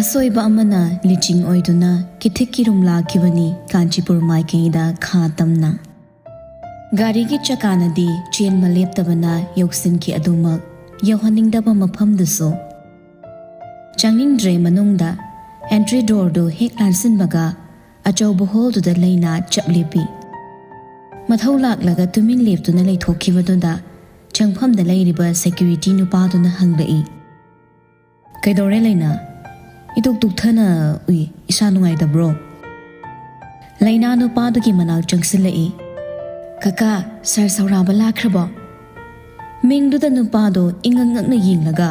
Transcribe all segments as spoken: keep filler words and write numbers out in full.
ꯑꯁꯣꯏꯕ ꯑꯃꯅ ꯂꯤꯆꯤꯡ ꯑꯣꯏꯗꯨꯅ ꯀꯤꯊꯤꯛ ꯀꯤꯔꯨꯝ ꯂꯥꯛꯈꯤꯕꯅꯤ ꯀꯥꯟꯆꯤꯄꯨꯔ ꯃꯥꯏꯀꯩꯗ ꯈꯥ ꯇꯝꯅ꯫ ꯒꯥꯔꯤꯒꯤ ꯆꯀꯥꯅꯗꯤ ꯆꯦꯟꯕ ꯂꯦꯞꯇꯕꯅ ꯌꯧꯁꯤꯟꯈꯤ ꯑꯗꯨꯃꯛ ꯌꯧꯍꯟꯅꯤꯡꯗꯕ ꯃꯐꯝꯗꯨꯁꯨ꯫ ꯆꯪꯅꯤꯡꯗ꯭ꯔꯦ ꯃꯅꯨꯡꯗ꯫ ꯑꯦꯟꯇ꯭ꯔꯤ ꯗꯣꯔꯗꯨ ꯍꯦꯛ ꯂꯥꯟꯁꯤꯟꯕꯒ ꯑꯆꯧꯕ ꯍꯣꯜꯗꯨꯗ ꯂꯩꯅꯥ ꯆꯞ ꯂꯦꯞꯄꯤ꯫ ꯃꯊꯧ ꯂꯥꯛꯂꯒ ꯇꯨꯃꯤꯟ ꯂꯦꯞꯇꯨꯅ ꯂꯩꯊꯣꯛꯈꯤꯕꯗꯨꯗ ꯆꯪꯐꯝꯗ ꯂꯩꯔꯤꯕ ꯁꯦꯀ꯭ꯌꯨꯔꯤꯇꯤ ꯅꯨꯄꯥꯗꯨꯅ ꯍꯪꯂꯛꯏ, "ꯀꯩꯗꯧꯔꯦ ꯂꯩꯅꯥ? ꯏꯇꯨꯛ ꯇꯨꯛꯊꯅ ꯎꯏ, ꯏꯁꯥ ꯅꯨꯡꯉꯥꯏꯇꯕ꯭ꯔꯣ?" ꯂꯩꯅꯥ ꯅꯨꯄꯥꯗꯨꯒꯤ ꯃꯅꯥꯛ ꯆꯪꯁꯤꯜꯂꯛꯏ꯫ "ꯀꯀꯥ, ꯁꯥꯔ ꯁꯧꯔꯥꯕ ꯂꯥꯛꯈ꯭ꯔꯕꯣ?" ꯃꯤꯡꯗꯨꯗ ꯅꯨꯄꯥꯗꯣ ꯏꯉꯛ ꯉꯛꯅ ꯌꯦꯡꯂꯒ,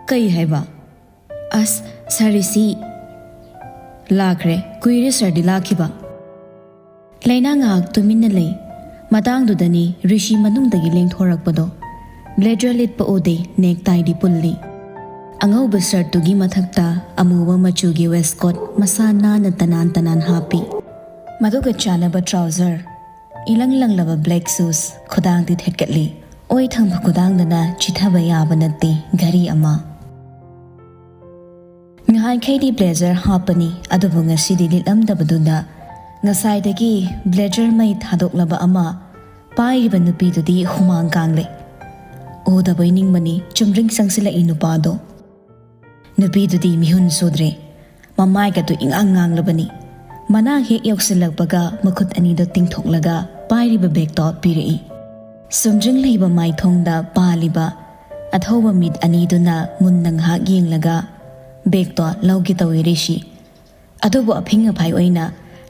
"ꯀꯩ ꯍꯥꯏꯕ?" "ꯑꯁ, ꯁꯥꯔ ꯔꯤꯁꯤ ꯂꯥꯛꯈ꯭ꯔꯦ, ꯀꯨꯏꯔꯦ ꯁꯥꯔꯗꯤ ꯂꯥꯛꯈꯤꯕ꯫" ꯂꯩꯅꯥ ꯉꯥꯏꯍꯥꯛ ꯇꯨꯃꯤꯟꯅ ꯂꯩ꯫ ꯃꯇꯥꯡꯗꯨꯗꯅꯤ ꯔꯤꯁꯤ ꯃꯅꯨꯡꯗꯒꯤ ꯂꯦꯡꯊꯣꯔꯛꯄꯗꯣ꯫ ꯕ꯭ꯂꯦꯖꯔ ꯂꯤꯠꯄ ꯎꯗꯦ, ꯅꯦꯛ ꯇꯥꯏꯗꯤ ꯄꯨꯜꯂꯤ꯫ ꯑꯉꯧꯕ ꯁꯔꯠꯇꯨꯒꯤ ꯃꯊꯛꯇ ꯑꯃꯨꯕ ꯃꯆꯨꯒꯤ ꯋꯦꯁꯀꯣꯠ ꯃꯁꯥ ꯅꯥꯟꯅ ꯇꯅꯥꯟ ꯇꯅꯥꯟ ꯍꯥꯞꯄꯤ꯫ ꯃꯗꯨꯒ ꯆꯥꯟꯅꯕ ꯇ꯭ꯔꯥꯎꯖꯔ, ꯏꯂꯪ ꯂꯪꯂꯕ ꯕ꯭ꯂꯦꯛ ꯁꯨꯁ, ꯈꯨꯗꯥꯡꯗꯤ ꯊꯦꯠꯀꯠꯂꯤ꯫ ꯑꯣꯏ ꯊꯪꯕ ꯈꯨꯗꯥꯡꯗꯅ ꯆꯤꯊꯕ ꯌꯥꯕ ꯅꯠꯇꯦ ꯘꯔꯤ ꯑꯃ꯫ ꯉꯍꯥꯟꯈꯩꯗꯤ ꯕ꯭ꯂꯦꯖꯔ ꯍꯥꯞꯄꯅꯤ, ꯑꯗꯨꯕꯨ ꯉꯁꯤꯗꯤ ꯂꯤꯠꯂꯝꯗꯕꯗꯨꯗ ꯉꯁꯥꯏꯗꯒꯤ ꯕ꯭ꯂꯦꯖꯔ ꯃꯩ ꯊꯥꯗꯣꯛꯂꯕ ꯑꯃ ꯄꯥꯏꯔꯤꯕ ꯅꯨꯄꯤꯗꯨꯗꯤ ꯍꯨꯃꯥꯡ ꯀꯥꯡꯂꯦ꯫ ꯎꯗꯕꯩ ꯅꯤꯡꯕꯅꯤ ꯆꯨꯝꯗ꯭ꯔꯤꯡ ꯆꯪꯁꯤꯜꯂꯛꯏ ꯅꯨꯄꯥꯗꯣ꯫ ꯅꯨꯄꯤꯗꯨꯗꯤ ꯃꯤꯍꯨꯟ ꯁꯨꯗ꯭ꯔꯦ, ꯃꯃꯥꯏꯒꯗꯨ ꯏꯉꯥꯡ ꯉꯥꯡꯂꯕꯅꯤ꯫ ꯃꯅꯥꯛ ꯍꯦꯛ ꯌꯧꯁꯤꯜꯂꯛꯄꯒ ꯃꯈꯨꯠ ꯑꯅꯤꯗꯣ ꯇꯤꯡꯊꯣꯛꯂꯒ ꯄꯥꯏꯔꯤꯕ ꯕꯦꯒꯇꯣ ꯄꯤꯔꯛꯏ꯫ ꯆꯨꯝꯗ꯭ꯔꯤꯡ ꯂꯩꯕ ꯃꯥꯏꯊꯣꯡꯗ ꯄꯥꯜꯂꯤꯕ ꯑꯊꯧꯕ ꯃꯤꯠ ꯑꯅꯤꯗꯨꯅ ꯃꯨꯟꯅ ꯉꯥꯏꯍꯥꯛ ꯌꯦꯡꯂꯒ ꯕꯦꯒꯇꯣ ꯂꯧꯒꯦ ꯇꯧꯏ ꯔꯤꯁꯤ꯫ ꯑꯗꯨꯕꯨ ꯑꯐꯤꯡ ꯑꯐꯥꯏ ꯑꯣꯏꯅ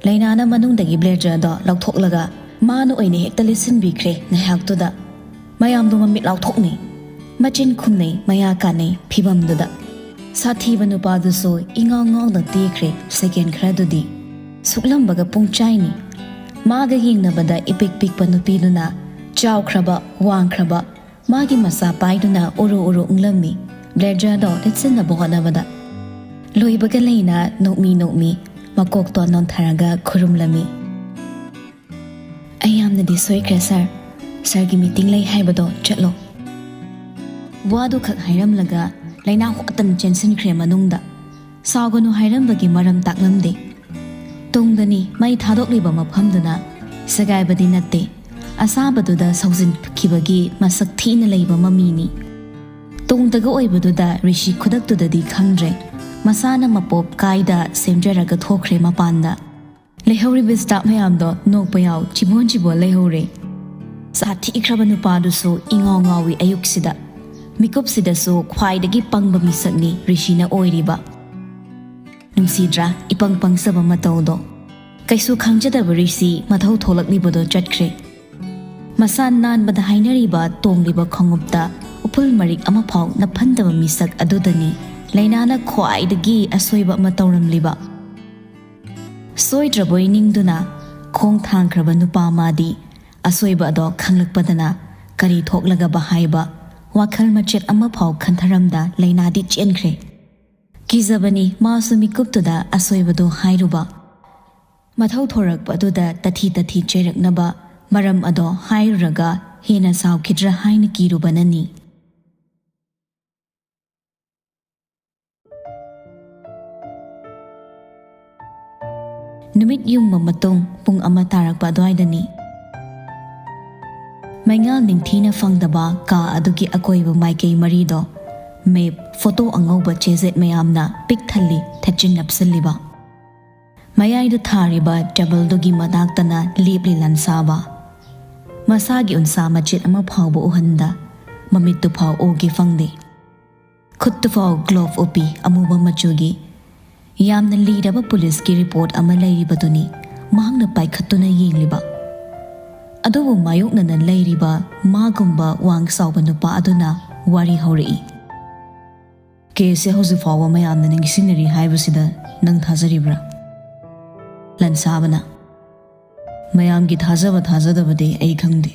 ꯂꯩꯅꯥꯅ ꯃꯅꯨꯡꯗꯒꯤ ꯕ꯭ꯂꯦꯖꯔꯗꯣ ꯂꯧꯊꯣꯛꯂꯒ ꯃꯥꯅ ꯑꯣꯏꯅ ꯍꯦꯛꯇ ꯂꯤꯠꯁꯤꯟꯕꯤꯈ꯭ꯔꯦ ꯉꯥꯏꯍꯥꯛꯇꯨꯗ꯫ ꯃꯌꯥꯝꯗꯣ ꯃꯃꯤꯠ ꯂꯥꯎꯊꯣꯛꯅꯩ, ꯃꯆꯤꯟ ꯈꯨꯝꯅꯩ ꯃꯌꯥ ꯀꯥꯟꯅꯩ ꯐꯤꯕꯝꯗꯨꯗ꯫ ꯁꯥꯊꯤꯕ ꯅꯨꯄꯥꯗꯨꯁꯨ ꯏꯉꯥꯎ ꯉꯥꯎꯅ ꯇꯦꯈ꯭ꯔꯦ ꯁꯦꯀꯦꯟ ꯈꯔꯗꯨꯗꯤ꯫ ꯁꯨꯛꯂꯝꯕꯒ ꯄꯨꯡꯆꯥꯏꯅꯤ꯫ ꯃꯥꯒ ꯌꯦꯡꯅꯕꯗ ꯏꯄꯤꯛ ꯄꯤꯛꯄ ꯅꯨꯄꯤꯗꯨꯅ ꯆꯥꯎꯈ꯭ꯔꯕ, ꯋꯥꯡꯈ꯭ꯔꯕ, ꯃꯥꯒꯤ ꯃꯆꯥ ꯄꯥꯏꯗꯨꯅ ꯎꯔꯨ ꯎꯔꯨ ꯎꯪꯂꯝꯃꯤ, ꯕ꯭ꯂꯦꯖꯔꯗꯣ ꯂꯤꯠꯁꯤꯟꯅꯕ ꯍꯣꯠꯅꯕꯗ꯫ ꯂꯣꯏꯕꯒ ꯂꯩꯅꯥ ꯅꯣꯛꯃꯤ ꯅꯣꯛꯃꯤ ꯃꯀꯣꯛꯇꯣ ꯅꯣꯟꯊꯔꯒ ꯈꯨꯔꯨꯝꯂꯝꯃꯤ꯫ "ꯑꯩ ꯌꯥꯝꯅꯗꯤ ꯁꯣꯏꯈ꯭ꯔꯦ ꯁꯥꯔ꯫ ꯁꯥꯔꯒꯤ ꯃꯤꯇꯤꯡ ꯂꯩ ꯍꯥꯏꯕꯗꯣ ꯆꯠꯂꯣ꯫" ꯋꯥꯗꯨ ꯈꯛ ꯍꯥꯏꯔꯝꯂꯒ ꯂꯩꯅꯥ ꯍꯣꯠꯇꯅ ꯆꯦꯟꯁꯤꯟꯈ꯭ꯔꯦ ꯃꯅꯨꯡꯗ꯫ ꯁꯥꯎꯒꯅꯨ ꯍꯥꯏꯔꯝꯕꯒꯤ ꯃꯔꯝ ꯇꯥꯛꯂꯝꯗꯦ꯫ ꯇꯨꯡꯗꯅꯤ ꯃꯩ ꯊꯥꯗꯣꯛꯂꯤꯕ ꯃꯐꯝꯗꯨꯅ ꯁꯦꯒꯥꯏꯕꯗꯤ ꯅꯠꯇꯦ, ꯑꯁꯥꯕꯗꯨꯗ ꯁꯧꯖꯤꯟꯈꯤꯕꯒꯤ ꯃꯁꯛ ꯊꯤꯅ ꯂꯩꯕ ꯃꯃꯤꯅꯤ꯫ ꯇꯨꯡꯗꯒ ꯑꯣꯏꯕꯗꯨꯗ ꯔꯤꯁꯤ ꯈꯨꯗꯛꯇꯨꯗꯗꯤ ꯈꯪꯗ꯭ꯔꯦ, ꯃꯁꯥꯅ ꯃꯄꯣꯞ ꯀꯥꯏꯗ ꯁꯦꯝꯖꯔꯒ ꯊꯣꯛꯈ꯭ꯔꯦ ꯃꯄꯥꯟꯗ꯫ ꯂꯩꯍꯧꯔꯤꯕ ꯁ꯭ꯇꯥꯐ ꯃꯌꯥꯝꯗꯣ ꯅꯣꯛꯄ ꯌꯥꯎ ꯆꯤꯕꯣꯟ ꯆꯤꯕꯣꯟ ꯂꯩꯍꯧꯔꯦ꯫ ꯁꯥꯊꯤꯈ꯭ꯔꯕ ꯅꯨꯄꯥꯗꯨꯁꯨ ꯏꯉꯥꯎ ꯉꯥꯎꯏ ꯑꯌꯨꯛꯁꯤꯗ꯫ ꯃꯤꯀꯨꯞꯁꯤꯗꯁꯨ ꯈ꯭ꯋꯥꯏꯗꯒꯤ ꯄꯪꯕ ꯃꯤꯁꯛꯅꯤ ꯔꯤꯁꯤꯅ ꯑꯣꯏꯔꯤꯕ꯫ ꯅꯨꯡꯁꯤꯗ꯭ꯔꯥ ꯏꯄꯪ ꯄꯪꯖꯕ ꯃꯇꯧꯗꯣ? ꯀꯩꯁꯨ ꯈꯪꯖꯗꯕ ꯔꯤꯁꯤ ꯃꯊꯧ ꯊꯣꯛꯂꯛꯂꯤꯕꯗꯣ ꯆꯠꯈ꯭ꯔꯦ꯫ ꯃꯁꯥ ꯅꯥꯟꯕꯗ ꯍꯥꯏꯅꯔꯤꯕ ꯇꯣꯡꯂꯤꯕ ꯈꯣꯡꯎꯞꯇ ꯎꯐꯨꯜ ꯃꯔꯤꯛ ꯑꯃꯐꯥꯎ ꯅꯞꯍꯟꯗꯕ ꯃꯤꯁꯛ ꯑꯗꯨꯗꯅꯤ ꯂꯩꯅꯥꯅ ꯈ꯭ꯋꯥꯏꯗꯒꯤ ꯑꯁꯣꯏꯕ ꯑꯃ ꯇꯧꯔꯝꯂꯤꯕ꯫ ꯁꯣꯏꯗ꯭ꯔꯕꯣꯏ ꯅꯤꯡꯗꯨꯅ ꯈꯣꯡ ꯊꯥꯡꯈ꯭ꯔꯕ ꯅꯨꯄꯥ ꯃꯥꯗꯤ ꯑꯁꯣꯏꯕ ꯑꯗꯣ ꯈꯪꯂꯛꯄꯗꯅ ꯀꯔꯤ ꯊꯣꯛꯂꯒꯕ ꯍꯥꯏꯕ ꯋꯥꯈꯜ ꯃꯆꯦꯠ ꯑꯃꯐꯥꯎ ꯈꯟꯊꯔꯝꯗ ꯂꯩꯅꯥꯗꯤ ꯆꯦꯟꯈ꯭ꯔꯦ꯫ ꯀꯤꯖꯕꯅꯤ ꯃꯥꯁꯨ ꯃꯤꯀꯨꯞꯇꯨꯗ ꯑꯁꯣꯏꯕꯗꯣ ꯍꯥꯏꯔꯨꯕ꯫ ꯃꯊꯧ ꯊꯣꯔꯛꯄ ꯑꯗꯨꯗ ꯇꯊꯤ ꯇꯊꯤ ꯆꯩꯔꯛꯅꯕ ꯃꯔꯝ ꯑꯗꯣ ꯍꯥꯏꯔꯨꯔꯒ ꯍꯦꯟꯅ ꯁꯥꯎꯈꯤꯗ꯭ꯔꯥ ꯍꯥꯏꯅ ꯀꯤꯔꯨꯕꯅꯅꯤ꯫ ꯅꯨꯃꯤꯠ ꯌꯨꯡꯕ ꯃꯇꯨꯡ ꯄꯨꯡ ꯑꯃ ꯇꯥꯔꯛꯄ ꯑꯗꯨꯋꯥꯏꯗꯅꯤ꯫ ꯃꯩꯉꯥꯜ ꯅꯤꯡꯊꯤꯅ ꯐꯪꯗꯕ ꯀꯥ ꯑꯗꯨꯒꯤ ꯑꯀꯣꯏꯕ ꯃꯥꯏꯀꯩ ꯃꯔꯤꯗꯣ ꯃꯦꯞ, ꯐꯣꯇꯣ ꯑꯉꯧꯕ ꯆꯦꯖꯦꯠ ꯃꯌꯥꯝꯅ ꯄꯤꯛ ꯊꯜꯂꯤ, ꯊꯠꯆꯤꯟ ꯅꯞꯁꯤꯜꯂꯤꯕ꯫ ꯃꯌꯥꯏꯗ ꯊꯥꯔꯤꯕ ꯇꯦꯕꯜꯗꯨꯒꯤ ꯃꯅꯥꯛꯇꯅ ꯂꯦꯞꯂꯤ ꯂꯟꯁꯥꯕ꯫ ꯃꯁꯥꯒꯤ ꯎꯟꯁꯥ ꯃꯆꯦꯠ ꯑꯃ ꯐꯥꯎꯕ ꯎꯍꯟꯗ ꯃꯃꯤꯠꯇꯨ ꯐꯥꯎ ꯎꯒꯦ ꯐꯪꯗꯦ꯫ ꯈꯨꯠꯇꯨ ꯐꯥꯎ ꯒ꯭ꯂꯣꯚ ꯎꯞꯄꯤ ꯑꯃꯨꯕ ꯃꯆꯨꯒꯤ꯫ ꯌꯥꯝꯅ ꯂꯤꯔꯕ ꯄꯨꯂꯤꯁꯀꯤ ꯔꯤꯄꯣꯔꯠ ꯑꯃ ꯂꯩꯔꯤꯕꯗꯨꯅꯤ ꯃꯍꯥꯛꯅ ꯄꯥꯏꯈꯠꯇꯨꯅ ꯌꯦꯡꯂꯤꯕ꯫ ꯑꯗꯨꯕꯨ ꯃꯥꯌꯣꯛꯅꯅ ꯂꯩꯔꯤꯕ ꯃꯥꯒꯨꯝꯕ ꯋꯥꯡ ꯆꯥꯎꯕ ꯅꯨꯄꯥ ꯑꯗꯨꯅ ꯋꯥꯔꯤ ꯍꯧꯔꯛꯏ꯫ "ꯀꯦꯁꯁꯦ ꯍꯧꯖꯤꯛ ꯐꯥꯎꯕ ꯃꯌꯥꯝꯅ ꯅꯤꯡꯁꯤꯡꯅꯔꯤ ꯍꯥꯏꯕꯁꯤꯗ ꯅꯪ ꯊꯥꯖꯔꯤꯕ꯭ꯔꯥ?" ꯂꯟꯁꯥꯕꯅ, "ꯃꯌꯥꯝꯒꯤ ꯊꯥꯖꯕ ꯊꯥꯖꯗꯕꯗꯤ ꯑꯩ ꯈꯪꯗꯦ,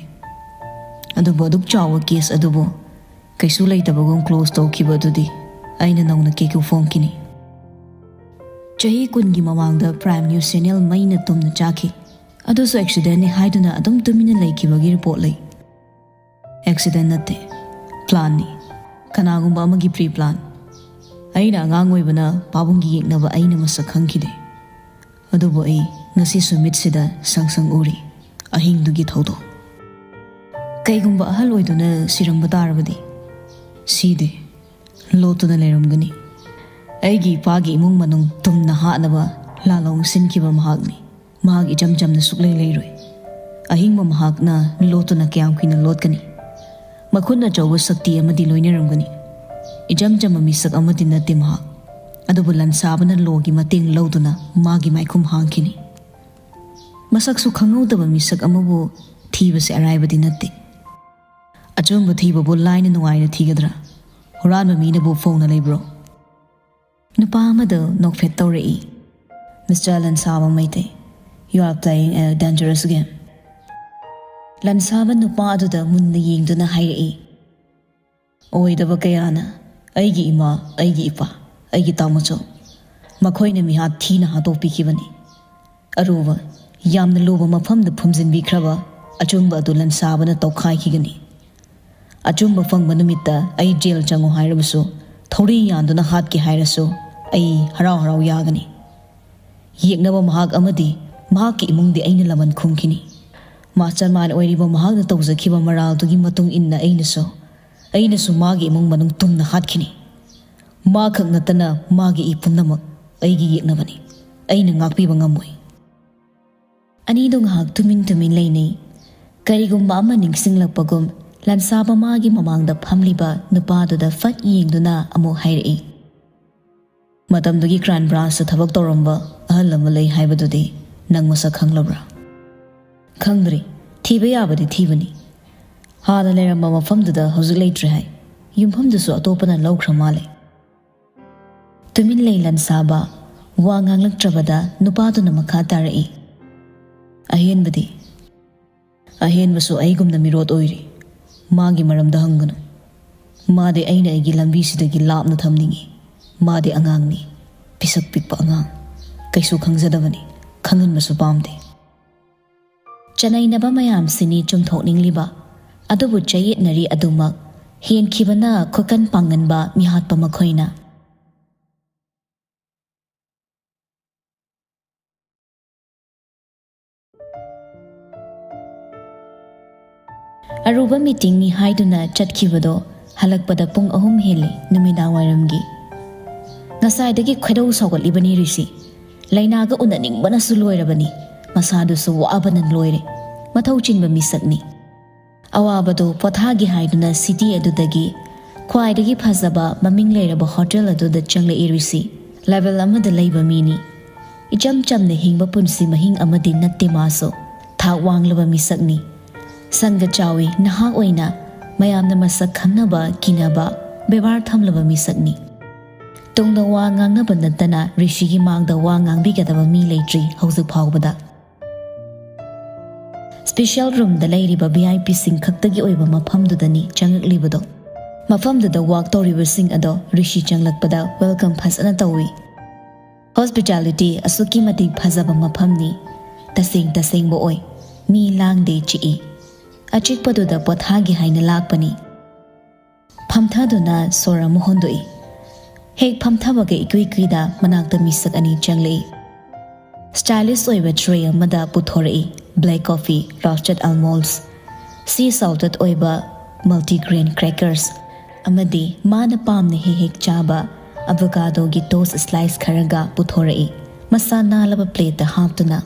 ꯑꯗꯨꯕꯨ ꯑꯗꯨꯛ ꯆꯥꯎꯕ ꯀꯦꯁ ꯑꯗꯨꯕꯨ ꯀꯩꯁꯨ ꯂꯩꯇꯕꯒꯨꯝ ꯀ꯭ꯂꯣꯖ ꯇꯧꯈꯤꯕ ꯑꯗꯨꯗꯤ ꯑꯩꯅ ꯅꯧꯅ ꯀꯦꯛ ꯐꯣꯡꯈꯤꯅꯤ꯫ ꯆꯍꯤ ꯀꯨꯟꯒꯤ ꯃꯃꯥꯡꯗ ꯄ꯭ꯔꯥꯏꯝ ꯅ꯭ꯌꯨꯁ ꯆꯦꯅꯦꯜ ꯃꯩꯅ ꯇꯨꯝꯅ ꯆꯥꯈꯤ꯫ ꯑꯗꯨꯁꯨ ꯑꯦꯛꯁꯤꯗꯦꯟꯅꯤ ꯍꯥꯏꯗꯨꯅ ꯑꯗꯨꯝ ꯇꯨꯃꯤꯟꯅ ꯂꯩꯈꯤꯕꯒꯤ ꯔꯤꯄꯣꯔꯠ ꯂꯩ꯫ ꯑꯦꯛꯁꯤꯗꯦꯟ ꯅꯠꯇꯦ, ꯄ꯭ꯂꯥꯟꯅꯤ꯫ ꯀꯅꯥꯒꯨꯝꯕ ꯑꯃꯒꯤ ꯄ꯭ꯔꯤ ꯄ꯭ꯂꯥꯟ꯫ ꯑꯩꯅ ꯑꯉꯥꯡ ꯑꯣꯏꯕꯅ ꯄꯥꯕꯨꯡꯒꯤ ꯌꯦꯛꯅꯕ ꯑꯩꯅ ꯃꯁꯛ ꯈꯪꯈꯤꯗꯦ꯫ ꯑꯗꯨꯕꯨ ꯑꯩ ꯉꯁꯤꯁꯨ ꯃꯤꯠꯁꯤꯗ ꯁꯪ ꯁꯪ ꯎꯔꯤ ꯑꯍꯤꯡꯗꯨꯒꯤ ꯊꯧꯗꯣꯛ꯫ ꯀꯩꯒꯨꯝꯕ ꯑꯍꯜ ꯑꯣꯏꯗꯨꯅ ꯁꯤꯔꯝꯕ ꯇꯥꯔꯕꯗꯤ? ꯁꯤꯗꯦ, ꯂꯣꯠꯇꯨꯅ ꯂꯩꯔꯝꯒꯅꯤ꯫ ꯑꯩꯒꯤ ꯏꯄꯥꯒꯤ ꯏꯃꯨꯡ ꯃꯅꯨꯡ ꯇꯨꯝꯅ ꯍꯥꯠꯅꯕ ꯂꯥꯂꯣꯡ ꯁꯤꯟꯈꯤꯕ ꯃꯍꯥꯛꯅꯤ꯫ ꯃꯍꯥꯛ ꯏꯆꯝ ꯆꯝꯅ ꯁꯨꯛꯂꯩ ꯂꯩꯔꯣꯏ꯫ ꯑꯍꯤꯡꯕ ꯃꯍꯥꯛꯅ ꯂꯣꯠꯇꯨꯅ ꯀꯌꯥꯝ ꯀꯨꯏꯅ ꯂꯣꯠꯀꯅꯤ? ꯃꯈꯨꯠ ꯑꯆꯧꯕ ꯁꯛꯇꯤ ꯑꯃꯗꯤ ꯂꯣꯏꯅꯔꯝꯒꯅꯤ꯫ ꯏꯆꯝ ꯆꯝꯕ ꯃꯤꯁꯛ ꯑꯃꯗꯤ ꯅꯠꯇꯦ ꯃꯍꯥꯛ꯫ ꯑꯗꯨꯕꯨ ꯂꯟꯁꯥꯕꯅ ꯂꯣꯒꯤ ꯃꯇꯦꯡ ꯂꯧꯗꯨꯅ ꯃꯥꯒꯤ ꯃꯥꯏꯈꯨꯝ ꯍꯥꯡꯈꯤꯅꯤ꯫ ꯃꯁꯛꯁꯨ ꯈꯪꯍꯧꯗꯕ ꯃꯤꯁꯛ ꯑꯃꯕꯨ ꯊꯤꯕꯁꯦ ꯑꯔꯥꯏꯕꯗꯤ ꯅꯠꯇꯦ꯫ ꯑꯆꯨꯝꯕ ꯊꯤꯕꯕꯨ ꯂꯥꯏꯅ ꯅꯨꯡꯉꯥꯏꯅ ꯊꯤꯒꯗ꯭ꯔꯥ? ꯍꯨꯔꯥꯟꯕ ꯃꯤꯅꯕꯨ ꯐꯣꯡꯅ ꯂꯩꯕ꯭ꯔꯣ? ꯅꯨꯄꯥ ꯑꯃꯗ ꯅꯣꯛꯐꯦꯠ ꯇꯧꯔꯛꯏ꯫ "Mister Lansaba Meitei, you are playing a dangerous game." Lansaba ꯅꯨꯄꯥ ꯑꯗꯨꯗ ꯃꯨꯟꯅ ꯌꯦꯡꯗꯨꯅ ꯍꯥꯏꯔꯛꯏ꯫ ꯑꯣꯏꯗꯕ ꯀꯌꯥꯅ ꯑꯩꯒꯤ ꯏꯃꯥ, ꯑꯩꯒꯤ ꯏꯄꯥ, ꯑꯩꯒꯤ ꯇꯥꯃꯣꯆꯧ, ꯃꯈꯣꯏꯅ ꯃꯤꯍꯥꯠ ꯊꯤꯅ ꯍꯥꯠꯇꯣꯛꯄꯤꯈꯤꯕꯅꯤ꯫ ꯑꯔꯨꯕ, ꯌꯥꯝꯅ ꯂꯨꯕ ꯃꯐꯝꯗ ꯐꯨꯝꯖꯤꯟꯕꯤꯈ꯭ꯔꯕ ꯑꯆꯨꯝꯕ ꯑꯗꯨ ꯂꯟꯁꯥꯕꯅ ꯇꯧꯈꯥꯏꯈꯤꯒꯅꯤ꯫ ꯑꯆꯨꯝꯕ ꯐꯪꯕ ꯅꯨꯃꯤꯠꯇ ꯑꯩ ꯖꯦꯜ ꯆꯪꯉꯨ ꯍꯥꯏꯔꯕꯁꯨ, ꯊꯧꯔꯤ ꯌꯥꯟꯗꯨꯅ ꯍꯥꯠꯀꯦ ꯍꯥꯏꯔꯁꯨ, ꯑꯩ ꯍꯔꯥꯎ ꯍꯔꯥꯎ ꯌꯥꯒꯅꯤ꯫ ꯌꯦꯛꯅꯕ ꯃꯍꯥꯛ ꯑꯃꯗꯤ ꯃꯍꯥꯛꯀꯤ ꯏꯃꯨꯡꯗꯤ ꯑꯩꯅ ꯂꯃꯟ ꯈꯨꯝꯈꯤꯅꯤ꯫ ꯃꯥꯁꯇꯔ ꯃꯥꯏꯟ ꯑꯣꯏꯔꯤꯕ ꯃꯍꯥꯛꯅ ꯇꯧꯖꯈꯤꯕ ꯃꯔꯥꯜꯗꯨꯒꯤ ꯃꯇꯨꯡ ꯏꯟꯅ ꯑꯩꯅꯁꯨ, ꯑꯩꯅꯁꯨ ꯃꯥꯒꯤ ꯏꯃꯨꯡ ꯃꯅꯨꯡ ꯇꯨꯝꯅ ꯍꯥꯠꯈꯤꯅꯤ꯫ ꯃꯥ ꯈꯛ ꯅꯠꯇꯅ ꯃꯥꯒꯤ ꯏ ꯄꯨꯝꯅꯃꯛ ꯑꯩꯒꯤ ꯌꯦꯛꯅꯕꯅꯤ꯫ ꯑꯩꯅ ꯉꯥꯛꯄꯤꯕ ꯉꯝꯃꯣꯏ꯫ ꯑꯅꯤꯗꯣ ꯉꯥꯏꯍꯥꯛ ꯇꯨꯃꯤꯟ ꯇꯨꯃꯤꯟ ꯂꯩꯅꯩ꯫ ꯀꯔꯤꯒꯨꯝꯕ ꯑꯃ ꯅꯤꯡꯁꯤꯡꯂꯛꯄꯒꯨꯝ ꯂꯟꯁꯥꯕ ꯃꯥꯒꯤ ꯃꯃꯥꯡꯗ ꯐꯝꯂꯤꯕ ꯅꯨꯄꯥꯗꯨꯗ ꯐꯠ ꯌꯦꯡꯗꯨꯅ ꯑꯃꯨꯛ ꯍꯥꯏꯔꯛꯏ, "ꯃꯇꯝꯗꯨꯒꯤ ꯀ꯭ꯔꯥꯏꯝ ꯕ꯭ꯔꯥꯟꯁꯇ ꯊꯕꯛ ꯇꯧꯔꯝꯕ ꯑꯍꯜ ꯑꯃ ꯂꯩ ꯍꯥꯏꯕꯗꯨꯗꯤ ꯅꯪ ꯃꯁꯛ ꯈꯪꯂꯕ꯭ꯔꯥ?" "ꯈꯪꯗ꯭ꯔꯤ꯫ ꯊꯤꯕ ꯌꯥꯕꯗꯤ ꯊꯤꯕꯅꯤ꯫ ꯍꯥꯟꯅ ꯂꯩꯔꯝꯕ ꯃꯐꯝꯗꯨꯗ ꯍꯧꯖꯤꯛ ꯂꯩꯇ꯭ꯔꯦ ꯍꯥꯏ꯫ ꯌꯨꯝꯐꯝꯗꯨꯁꯨ ꯑꯇꯣꯞꯄꯅ ꯂꯧꯈ꯭ꯔ ꯃꯥꯜꯂꯦ꯫" ꯇꯨꯃꯤꯟ ꯂꯩ ꯂꯟꯁꯥꯕ꯫ ꯋꯥ ꯉꯥꯡꯂꯛꯇ꯭ꯔꯕꯗ ꯅꯨꯄꯥꯗꯨꯅ ꯃꯈꯥ ꯇꯥꯔꯛꯏ, "ꯑꯍꯦꯟꯕꯗꯤ, ꯑꯍꯦꯟꯕꯁꯨ ꯑꯩꯒꯨꯝꯅ ꯃꯤꯔꯣꯠ ꯑꯣꯏꯔꯤ꯫ ꯃꯥꯒꯤ ꯃꯔꯝꯗ ꯍꯪꯒꯅꯨ꯫ ꯃꯥꯗꯤ ꯑꯩꯅ ꯑꯩꯒꯤ ꯂꯝꯕꯤꯁꯤꯗꯒꯤ ꯂꯥꯞꯅ ꯊꯝꯅꯤꯡꯏ꯫ ꯃꯥꯗꯤ ꯑꯉꯥꯡꯅꯤ, ꯄꯤꯁꯛ ꯄꯤꯛꯄ ꯑꯉꯥꯡ꯫ ꯀꯩꯁꯨ ꯈꯪꯖꯗꯕꯅꯤ, ꯈꯪꯍꯟꯕꯁꯨ ꯄꯥꯝꯗꯦ꯫" ꯆꯅꯩꯅꯕ ꯃꯌꯥꯝꯁꯤꯅꯤ ꯆꯨꯝꯊꯣꯛꯅꯤꯡꯂꯤꯕ, ꯑꯗꯨꯕꯨ ꯆꯌꯦꯠꯅꯔꯤ ꯑꯗꯨꯃꯛ꯫ ꯍꯦꯟꯈꯤꯕꯅ ꯈꯨꯀꯟ ꯄꯥꯡꯒꯟꯕ ꯃꯤꯍꯥꯠꯄ ꯃꯈꯣꯏꯅ꯫ ꯑꯔꯨꯕ ꯃꯤꯇꯤꯡꯅꯤ ꯍꯥꯏꯗꯨꯅ ꯆꯠꯈꯤꯕꯗꯣ ꯍꯜꯂꯛꯄꯗ ꯄꯨꯡ ꯑꯍꯨꯝ ꯍꯦꯜꯂꯦ ꯅꯨꯃꯤꯗꯥꯡ ꯋꯥꯏꯔꯝꯒꯤ꯫ ꯉꯁꯥꯏꯗꯒꯤ ꯈꯣꯏꯗꯧ ꯁꯥꯎꯒꯠꯂꯤꯕꯅꯤ ꯔꯤꯁꯤ꯫ ꯂꯩꯅꯥꯒ ꯎꯅꯅꯤꯡꯕꯅꯁꯨ ꯂꯣꯏꯔꯕꯅꯤ꯫ ꯃꯁꯥꯗꯨꯁꯨ ꯋꯥꯕꯅ ꯂꯣꯏꯔꯦ꯫ ꯃꯊꯧ ꯆꯤꯟꯕ ꯃꯤꯁꯛꯅꯤ꯫ ꯑꯋꯥꯕꯗꯣ ꯄꯣꯊꯥꯒꯦ ꯍꯥꯏꯗꯨꯅ ꯁꯤꯇꯤ ꯑꯗꯨꯗꯒꯤ ꯈ꯭ꯋꯥꯏꯗꯒꯤ ꯐꯖꯕ ꯃꯃꯤꯡ ꯂꯩꯔꯕ ꯍꯣꯇꯦꯜ ꯑꯗꯨꯗ ꯆꯪꯂꯛꯏ ꯔꯤꯁꯤ꯫ ꯂꯦꯚꯦꯜ ꯑꯃꯗ ꯂꯩꯕ ꯃꯤꯅꯤ꯫ ꯏꯆꯝ ꯆꯝꯅ ꯍꯤꯡꯕ ꯄꯨꯟꯁꯤ ꯃꯍꯤꯡ ꯑꯃꯗꯤ ꯅꯠꯇꯦ ꯃꯥꯁꯨ꯫ ꯊꯥꯛ ꯋꯥꯡꯂꯕ ꯃꯤꯁꯛꯅꯤ꯫ ꯁꯪꯒ ꯆꯥꯎꯏ, ꯅꯍꯥ ꯑꯣꯏꯅ ꯃꯌꯥꯝꯅ ꯃꯁꯛ ꯈꯪꯅꯕ, ꯀꯤꯅꯕ, ꯕꯦꯕꯥꯔ ꯊꯝꯂꯕ ꯃꯤꯁꯛꯅꯤ꯫ ꯇꯨꯡꯗ ꯋꯥ ꯉꯥꯡꯅꯕ ꯅꯠꯇꯅ ꯔꯤꯁꯤꯒꯤ ꯃꯥꯡꯗ ꯋꯥ ꯉꯥꯡꯕꯤꯒꯗꯕ ꯃꯤ ꯂꯩꯇ꯭ꯔꯤ ꯍꯧꯖꯤꯛ ꯐꯥꯎꯕꯗ꯫ ꯁ꯭ꯄꯦꯁꯦꯜ ꯔꯨꯝꯗ ꯂꯩꯔꯤꯕ ꯚꯤ ꯑꯥꯏ ꯄꯤꯁꯤꯡ ꯈꯛꯇꯒꯤ ꯑꯣꯏꯕ ꯃꯐꯝꯗꯨꯗꯅꯤ ꯆꯪꯉꯛꯂꯤꯕꯗꯣ꯫ ꯃꯐꯝꯗꯨꯗ ꯋꯥꯛ ꯇꯧꯔꯤꯕꯁꯤꯡ ꯑꯗꯣ ꯔꯤꯁꯤ ꯆꯪꯂꯛꯄꯗ ꯋꯦꯜꯀꯝ ꯐꯖꯅ ꯇꯧꯏ꯫ ꯍꯣꯁꯄꯤꯇꯥꯂꯤꯇꯤ ꯑꯁꯨꯛꯀꯤ ꯃꯇꯤꯛ ꯐꯖꯕ ꯃꯐꯝꯅꯤ꯫ ꯇꯁꯦꯡ ꯇꯁꯦꯡꯕ ꯑꯣꯏ꯫ ꯃꯤ ꯂꯥꯡꯗꯦ, ꯆꯤꯛꯏ꯫ ꯑꯆꯤꯛꯄꯗꯨꯗ ꯄꯣꯊꯥꯒꯦ ꯍꯥꯏꯅ ꯂꯥꯛꯄꯅꯤ꯫ ꯐꯝꯊꯗꯨꯅ ꯁꯣꯔ ꯑꯃ ꯍꯣꯟꯗꯣꯛꯏ꯫ ꯍꯦꯛ ꯐꯝꯊꯕꯒ ꯏꯀꯨꯏ ꯀꯨꯏꯗ ꯃꯅꯥꯛꯇ ꯃꯤꯁꯛ ꯑꯅꯤ ꯆꯪꯂꯛꯏ꯫ ꯁ꯭ꯇꯥꯏꯂꯤꯁ ꯑꯣꯏꯕ ꯇ꯭ꯔꯦ ꯑꯃꯗ ꯄꯨꯊꯣꯔꯛꯏ ꯕ꯭ꯂꯦꯛ ꯀꯣꯐꯤ, ꯔꯣꯁꯇꯦꯗ ꯑꯜꯃꯣꯟꯗꯁ, ꯁꯤ ꯁꯣꯜꯇꯦꯗ ꯑꯣꯏꯕ ꯃꯜꯇꯤꯒ꯭ꯔꯦꯟ ꯀ꯭ꯔꯦꯀꯔꯁ, ꯑꯃꯗꯤ ꯃꯥꯅ ꯄꯥꯝꯅ ꯍꯦꯛ ꯍꯦꯛ ꯆꯥꯕ ꯑꯚꯣꯀꯥꯗꯣꯒꯤ ꯇꯣꯁ ꯁ꯭ꯂꯥꯏꯁ ꯈꯔꯒ ꯄꯨꯊꯣꯔꯛꯏ꯫ ꯃꯁꯥ ꯅꯥꯜꯂꯕ ꯄ꯭ꯂꯦꯠꯇ ꯍꯥꯞꯇꯨꯅ꯫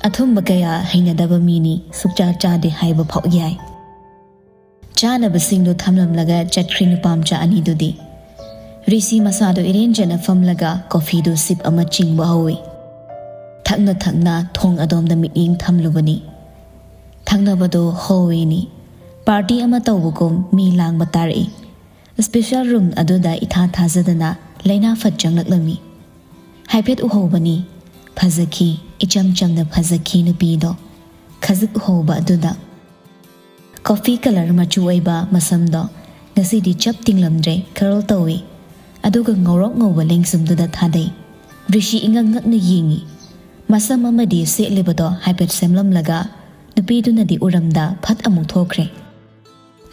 ꯑꯊꯨꯝꯕ ꯀꯌꯥ ꯍꯩꯅꯗꯕ ꯃꯤꯅꯤ, ꯁꯨꯛꯆꯥ ꯆꯥꯗꯦ ꯍꯥꯏꯕ ꯐꯥꯎ ꯌꯥꯏ꯫ ꯆꯥꯅꯕꯁꯤꯡꯗꯨ ꯊꯝꯂꯝꯂꯒ ꯆꯠꯈ꯭ꯔꯤ ꯅꯨꯄꯥꯃꯆꯥ ꯑꯅꯤꯗꯨꯗꯤ꯫ ꯔꯤꯁꯤ ꯃꯁꯥꯗꯨ ꯏꯔꯦꯟꯖꯅ ꯐꯝꯂꯒ ꯀꯣꯐꯤꯗꯨ ꯁꯤꯞ ꯑꯃ ꯆꯤꯡꯕ ꯍꯧꯏ꯫ ꯊꯛꯅ ꯊꯛꯅ ꯊꯣꯡ ꯑꯗꯣꯝꯗ ꯃꯤꯠꯌꯦꯡ ꯊꯝꯂꯨꯕꯅꯤ꯫ ꯊꯪꯅꯕꯗꯨ ꯍꯣꯋꯤꯅꯤ꯫ ꯄꯥꯔꯇꯤ ꯑꯃ ꯇꯧꯕꯒꯨꯝ ꯃꯤ ꯂꯥꯡꯕ ꯇꯥꯔꯛꯏ꯫ ꯁ꯭ꯄꯦꯁꯦꯜ ꯔꯨꯝ ꯑꯗꯨꯗ ꯏꯊꯥ ꯊꯥꯖꯗꯅ ꯂꯩꯅꯥ ꯐꯠ ꯆꯪꯂꯛꯂꯝꯃꯤ꯫ ꯍꯥꯏꯐꯦꯠ ꯎꯍꯧꯕꯅꯤ꯫ ꯐꯖꯈꯤ, ꯏꯆꯝ ꯆꯝꯅ ꯐꯖꯈꯤ ꯅꯨꯄꯤꯗꯣ꯫ ꯈꯖꯤꯛ ꯎꯍꯧꯕ ꯑꯗꯨꯗ꯫ ꯀꯣꯐꯤ ꯀꯂꯔ ꯃꯆꯨ ꯑꯣꯏꯕ ꯃꯁꯝꯗꯣ ꯉꯁꯤꯗꯤ ꯆꯞ ꯇꯤꯡꯂꯝꯗ꯭ꯔꯦ, ꯀꯔꯜ ꯇꯧꯏ꯫ ꯑꯗꯨꯒ ꯉꯧꯔꯣꯛ ꯉꯧꯕ ꯂꯦꯡꯖꯨꯝꯗꯨꯗ ꯊꯥꯗꯩ꯫ ꯔꯤꯁꯤ ꯏꯉꯛ ꯉꯛꯅ ꯌꯦꯡꯏ꯫ ꯃꯁꯝ ꯑꯃꯗꯤ ꯁꯦꯠꯂꯤꯕꯗꯣ ꯍꯥꯏꯐꯦꯠ ꯁꯦꯝꯂꯝꯂꯒ ꯅꯨꯄꯤꯗꯨꯅꯗꯤ ꯎꯔꯝꯗ ꯐꯠ ꯑꯃꯨꯛ ꯊꯣꯛꯈ꯭ꯔꯦ꯫